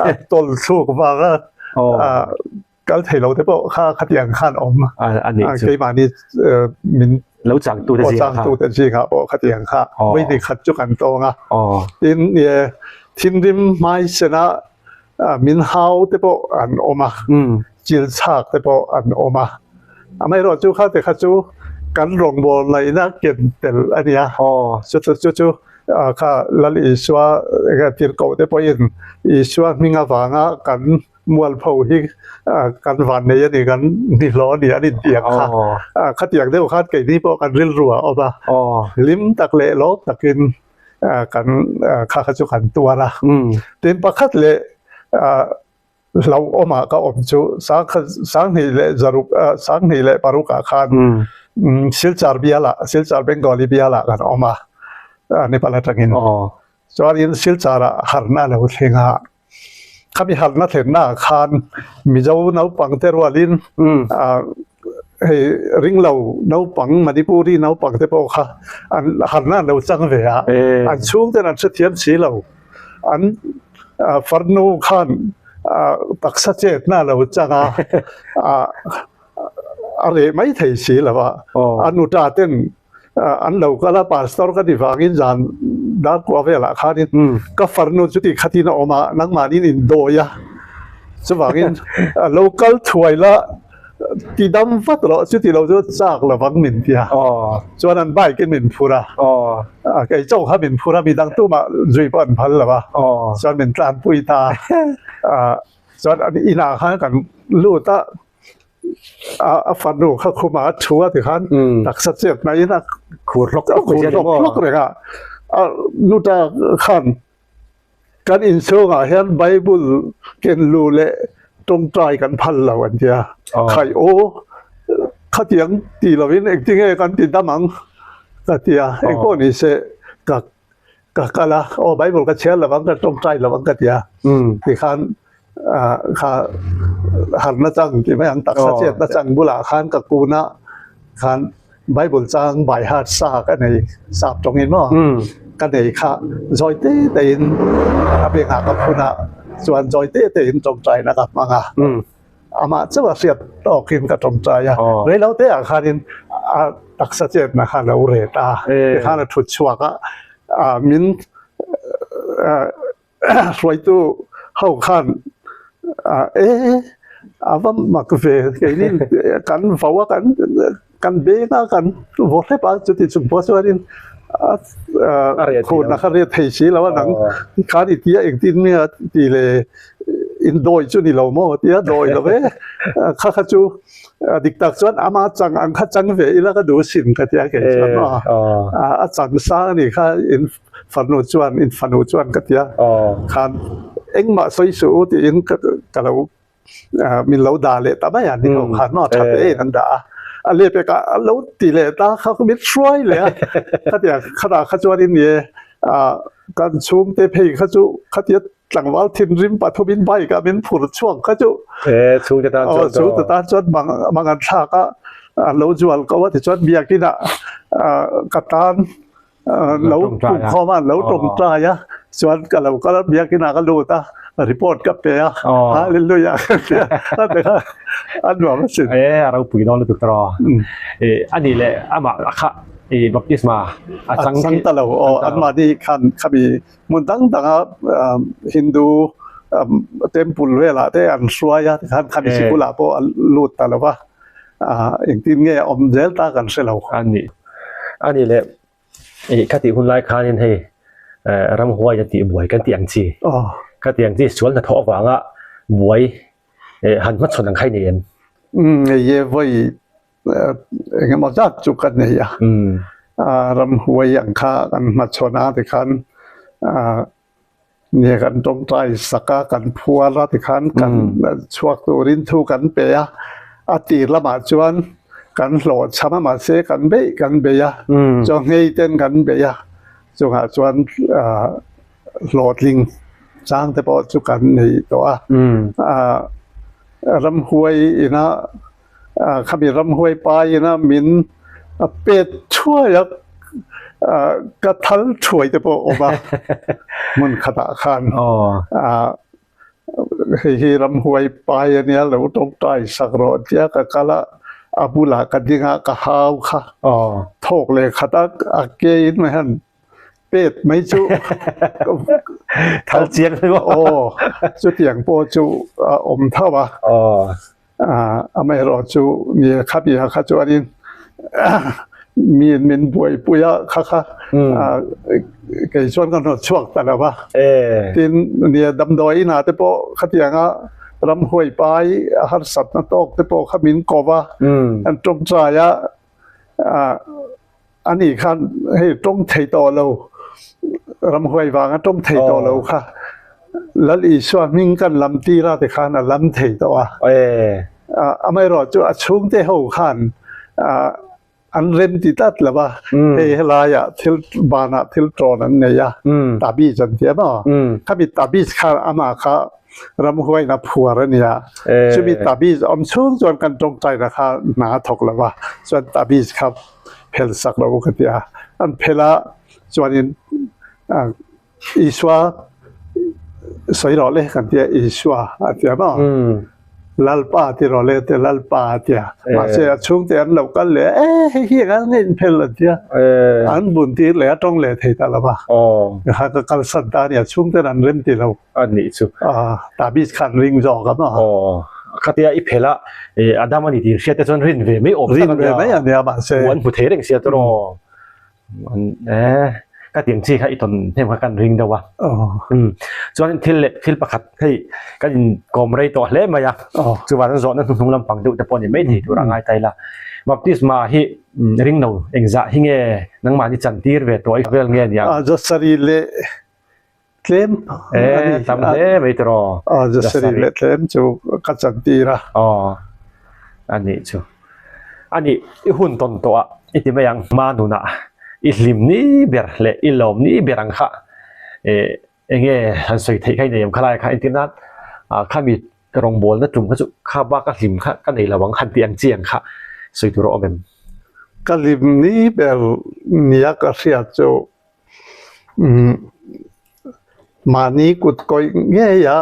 a tawlthluk vanga Kal thei lo te pawh kha khatiang khan awm a nih chu. Keimahni min lo changtu te zingah kha. Changtu te zingah pawh khatiang kha vawi khat chu kan tawng a. Tin thinrim hmaisena min hau te pawh an awm a, chil chhak te pawh an awm a. Amaherawh chu kha te kha chu kan rawngbâwl laihna ken tel a nia. Chu chu chu kha Lal Isua tirhkoh te pawhin Isua hming avanga kan Mualpho hi kan van nei a ni, kan nihlawh a ni an intiang kha. Khatiang deuh khan keini pawh kan rilru a awm a, hlim tak leh lawm takin kan kha kha chu kan tuar a. Tin pakhat leh hlauhawmah ka awm chu Sanghnih leh Zaruk Sanghnih leh Parukah khan Silchar bialah Silchar Bengali bialah kan awm a, Nepal atangin. Chuanin Silcharah harna a lo thleng a. Khami harna thlennaah khan Mizo naupang te rualin hei ringlo naupang Manipuri naupang te pawh kha an harna an lo chang ve a, an chhungten an hrethiam si lo. An farnu khan taksa chetna a lo chang a, a reh mai thei si lo a, a nuta ten an lo kal a pastor ka ti vangin zan darkua velah khanin ka farnu chu ti khatin a awm a nangmahnin in dawi a chuvangin lo kal thuai la ti dam vat rawh chuti lo chu chak lovang min ti a chuan an bike in min phur a kei chauh kha min phur a midang tumah zui pawh an phal lo a chuan min tlanpui ta a chuan an inah khan kan lut a. A fanu kha khumah a thu a tikhan taksa chet hnain a khur hlawk hlawk khur hlawk hlawk reng a. A nuta khan kan inchhungah hian Bible ken lu leh tawngtai kan phal lo an ti a. Khai aw khatiang ti lovin engtinge kan ti dam ang ka ti a, engpawh ni se ka Ka kal a, aw Bible ka chhiar lo ang, ka tawngtai lo ang ka ti a. Tikhan kha harna chang tih mai ang taksa chetna chang bulah khan ka kun a, khan Bible chang by heart sa ka nei sap tawngin maw ka nei kha zawi te tein a bengah ka phun a, chuan zawi te tein tawngtaina ka hmang a. Amah chauh a hriat tawkin ka tawngtai a, reilo te ah khanin a taksa chetna kha a lo ret a, tikhan a thut chhuak a, min hruaitu ho khan e a va mak ve keini kan vo a kan Kan beng a, kan vaw hrep a, chuti chung pawh chuanin a khurna kha riat thei si lo a, nang khan i tia engtin nge a ti le in dawi chu ni lo maw tia dawi lo ve, kha kha chu dik tak chuan ama chang ang kha chang ve ila ka duh sin ka tia kei chuan maw, a chang sang a nih kha in fanu chuan in fanu chuan ka tia khan engmah sawi suh u tiin ka lo min lo dah leh ta mai a ni ho khan maw tha te in an dah a a leh pek ah a lo ti leh ta kha min hruai leh a khatia khatah kha chuan in nge ah kan chhungte phei kha chu khatia. tlangval thinrim pathumin bike ah min phur chhuak kha chu E chhungte tan chuan chhungte tan chuan mang mang an thlak a an lo zual ko a tichuan biakin ah ka tan lo pumkhawm a an lo tawngtai a chuan ka lo kal a biakin ah ka lut a report ka pe a hallelujah ka ti a a ti kha a nuam asin. E a ropui dawn lutuk tawh e ani leh amah kha i baptisma a chang chang ta lo aw anmahni khan khami hmun dang danga Hindu temple velah te an hruai a tikhan khami sikul ah pawh a lut ta lo va engtin nge a awm zel ta kan hre lo. Ani ani leh i khatih hun lai khanin hei ramhuai a tih buai kan tih ang chi khati ang chi sual hnathawh avanga buai han hmachhawn ang kha i nei em? Umm hei hi vawi engemaw zat chu ka nei a, ramhuai ang kha kan hmachhawn a tikhan Nia kan tawngtai sak a, kan phuar a tikhan kan chhuak turin thu kan pe a, a tir lamah chuan kan hlawhchham a mahse kan beih kan bei a, chaw nghei ten kan bei a, chungah chuan hlawhtling chang te pawh chu kan nei tawh a, ramhuai ina Khami ramhuai pa ina min pet thuai a, ka thal thuai te pawh awm a hmun khatah khan. Hei hi ramhuai pai a nia lo tawngtai sak rawh tia ka kal a, a bulah ka ding a ka hau kha thawk leh khat a, a ke in mai hian pet mai chu thal chiang hle maw? Aw, chutiang pawh chu a awm tho a. Amaherawh chu mi kha bia kha chuanin mi min buaipui a kha kha kei chuan ka hnawt chhuak ta lo va. Tin, nia damdawi inah te pawh khatianga ramhuai pai harsatna tawk te pawh kha min ko va, an tawngtai a. A nih khan hei tawng thei tawh lo, ramhuai vanga tawng thei tawh lo kha Lal Isua hming kan lam tir a tikhan a lam thei tawh a. Amaherawh chu a chhungte ho khan an rem ti tlat lo va, hei helaiah thil banah thil tawn an nei a, tabiz an ti a maw? Khami tabiz kha amah kha Ramhuaina phuar a nia. Chumi tabiz awm chhung chuan kan tawngtaina kha hna a thawk lo va, chuan tabiz kha phel sak lo ka ti a. An phel a, chuanin Isua sawi rawh le kan ti a, Isua a ti a maw? Lalpa ti rawh le te Lalpa a ti a. Mahse a chhungte an lo kal leh a, e hei hi engah nge in phel an ti a. An bun tir leh a tawng leh thei ta lo va. Kha ka kalsan ta a nia, chhungten an rem ti lo. A nih chu. Tabiz khan ring zawk a maw? Aw, khatia i phel a, a dam a ni tih hriat te chuan rin ve mai awm tak a nia. Rin ve mai a nia mahse. An hmu thei reng sia chu raw. E, ka tiang chi kha i tawn hnem kha kan ring deuh a. Chuan thil leh thil pakhat hei kan inkawm rei tawh hle mai a. Chuvang chuan zawhna hnuhnung lampang deuh te pawh ni mai thei tur a ngai ta ila. Baptisma hi ring lo engzah hi nge nangmahni chantir ve tawh i vel nge nia? Jasari leh tlem a ni. Tam hle mai tiraw? Aw, Jasari leh tlem chu ka chantir a. Aw, a nih chu. A nih, i hun tawn tawh ah i ti mai ang. Hma nunah i hlim ni ber leh i lawm ni ber ang kha eng nge han sawi theih kha i nei em khalai kha entir nan khami rawngbawlna tum kha chu kha bak a hlim kha ka nei lo ang han tih ang chi ang kha sawi tur a awm em? Ka hlim ni ber nia ka hriat chu Mahni kut kawih ngeia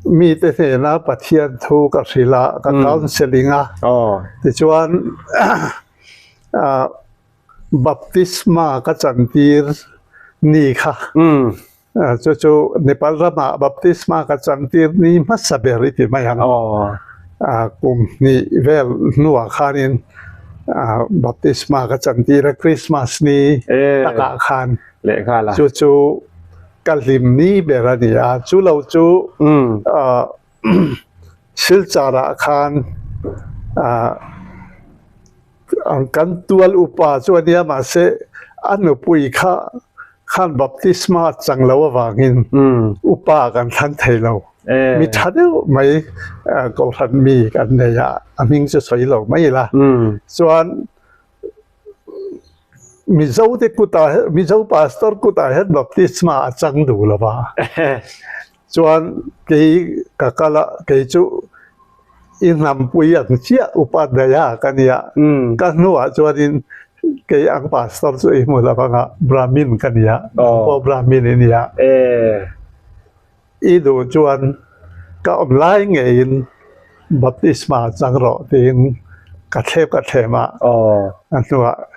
mite hnena Pathian thu ka hrilh a, ka counselling a, tichuan baptisma ka chantir ni kha. Chu chu Nepal ramah baptisma ka chantir ni hmasa ber i ti mai ang. Kum hnih vel hnuah khanin baptisma ka chantir a Christmas ni takah khan. Chu chu ka hlim ni ber a ni a. Chu lo chu Silchar ah khan Kan tual upa chu a nia mahse a nupui kha khan baptisma a chang lo avangin upa kan thlan thei lo. Mi tha deuh mai kohhran mi kan nei a, a hming chu sawi lo mai ila. Chuan. Mizo te kutah Mizo pastor kutah hian baptisma a chang duh lo va. Chuan kei ka kal a, kei chu i hnampui ang chiah upa daia ka nia. Ka hnuah chuanin kei ang pastor chu i hmu lo anga Brahmin ka nia, nang pawh Brahmin i nia. I duh chuan ka awm lai ngeiin baptisma chang rawh tiin ka thlep ka thlem a, a hnuah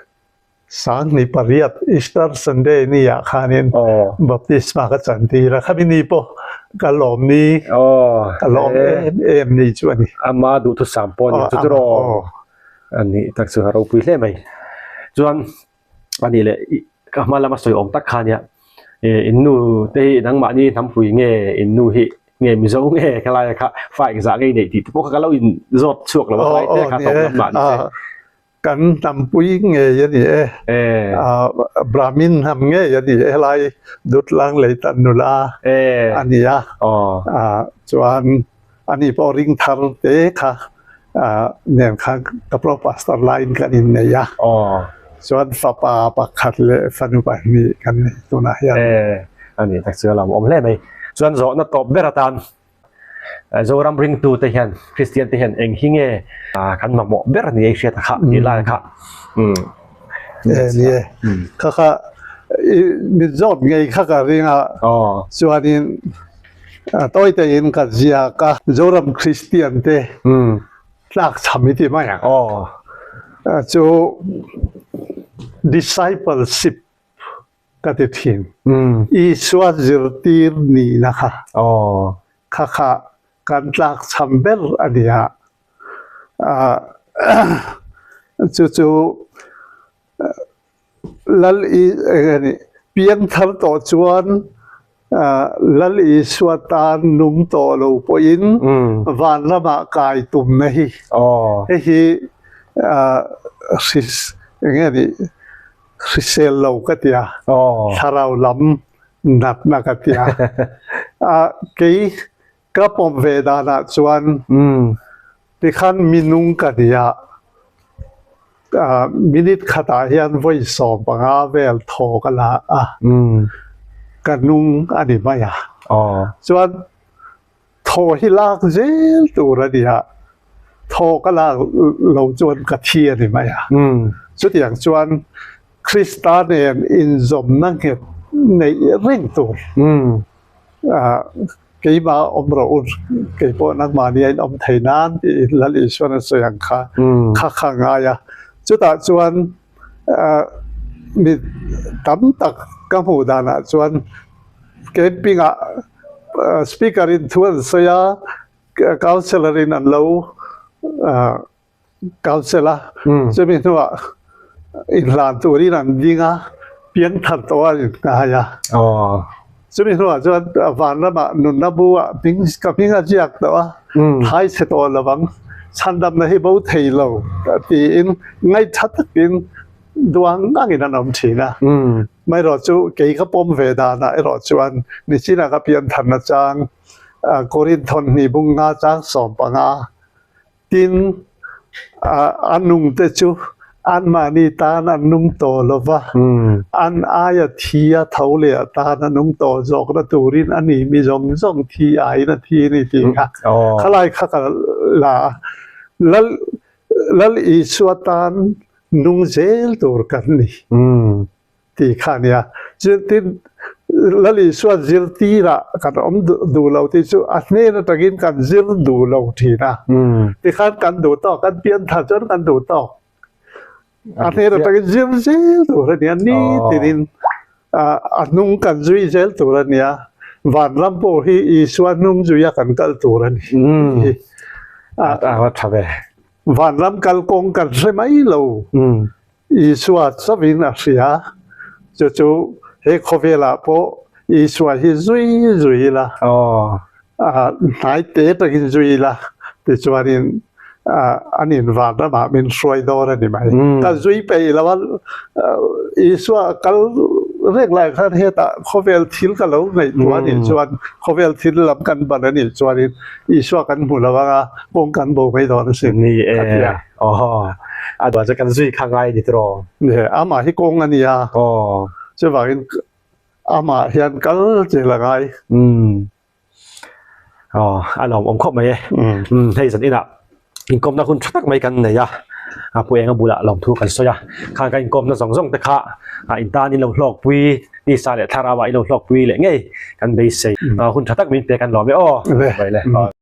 Sanghni pariat Easter Sunday ni ah khanin baptisma ka chan tir a, khami ni pawh ka lawm ni, ka lawm em em ni chu a ni. Ama duhthusam pawh a ni chu chu rawh a nih tak chu a ropui hle mai. Chuan a nih leh ka hma lama sawi awm tak kha nia in nu te hi nangmahni hnampui nge in nu hi nge Mizo nge khalai kha fa engzah nge i neih tih te pawh kha ka lo in zawt chhuak lo a khalai te kha tawp lam mah ni se. Kan hnampui ngei a ni e. Brahmin hnam ngei a ni e. Helai Dutlang Leitan nula a ni a. Chuan ani pawh ring thar te kha nen khan ka pro pastor laiin kan innei a. Chuan fapa pakhat leh fanu pahnih kan nei tunah hian. A nih tak chu a lo awm hle mai. Chuan zawhna tawp ber atan Zoram ringtute hian Kristian te hian eng hi nge kan mamawh ber ni ei hriat a kha tih lai kha. E ni e. Kha kha min zawt ngei kha ka ring a chuanin tawi tein ka ziak a Zoram Kristian te tlak cham i ti mai ang. Chu discipleship ka ti thin. Isua zirtir nihna kha kha kha kan tlakchham ber a ni a. Chu chu Lal piangthar tawh chuan Lal Isua tan nung tawh lo pawhin vanramah kai tumna hi hei hi eng nge ni hrisel lo ka ti a, thlarau lam natna ka ti a. Kei ka pawm ve danah chuan tikhan minung ka ni a, minute khatah hian vawi 15 vel thaw ka la a, ka nung a ni mai a. Chuan Thaw hi lak zel tur a ni a, thaw ka lak lo chuan ka thi a ni mai a. Chutiang chuan Krista nen inzawmna nghet neih reng tur keimah awm rawh u, kei pawh nangmahni a inawm thei nan tiin Lal Isuan a sawi ang kha kha kha a ngai a. Chutah chuan mi tam tak ka hmuh danah chuan camping ah Speaker in thu an sawi a, Councillor in an lo council a, chumi hnuah inhlan turin an ding a, piangthar tawh an inngai a. Chumi hnuah chuan vanramah nunna bu ah hming ka hming a ziak tawh a, thai chhe tawh lovang, chhandamna hi bo thei lo tiin ngaihṭha takin duang angin an awm thin a. Amaherawh chu kei ka pawm ve danah erawh chuan nichinah ka pian tharna chang Korinth thawmhnih bung nga chang 15 tin a nung te chu anmahni tan an nung tawh lo va, an aia thi a tho leh a tan a nung tawh zawkna turin a ni mi zawng zawng thi aiin a thi a ni tih kha khalai kha ka la a. Lal Lal Isua tan nung zel tur kan ni tih kha a nia. Tin, Lal Isua zirtirah kan awm duh lo tih chu a hnen atangin kan zir duh lo thin a. Tikhan kan duh tawk, kan pian thar chuan kan duh tawk. A hnen atangin zir zel tur a nia, nitinin a hnung kan zui zel tur a nia. Vanram pawh hi Isua hnung zuia kan kal tur a ni. A va tha ve. Vanram kalkawng kan hre mai lo. Isua chauhin a hria. Chu chu he khawvelah pawh Isua hi zui zui ila, hnai te takin zui ila tichuanin an in vanramah min hruai dawn a ni mai. Ka zui peih lo a, Isua kal reng lai khan hetah khawvel thil ka lo ngaihtuah a nih chuan khawvel thil lam kan ban a nih chuanin Isua kan hmu lo ang a, kawng kan bo mai dawn a sin. Ni e, aw. A duan chu kan zui kha ngai ni tiraw? Ni, amah hi kawng a nia. Aw. Chuvangin amah hian kal zel a ngai. Umm. Aw, a lawmawm khawp mai e. Umm, hei zan inah inkawmna hun tha tak mai kan nei a, a Pu Enga bulah lawmthu kan sawi a, khang kan inkawmna zawng zawng te kha in tan in lo hlawkpui tisa leh thlarau ah in lo hlawkpui leh ngei kan beisei. Hun tha tak min pe kan lawm e aw. Le. Mai le.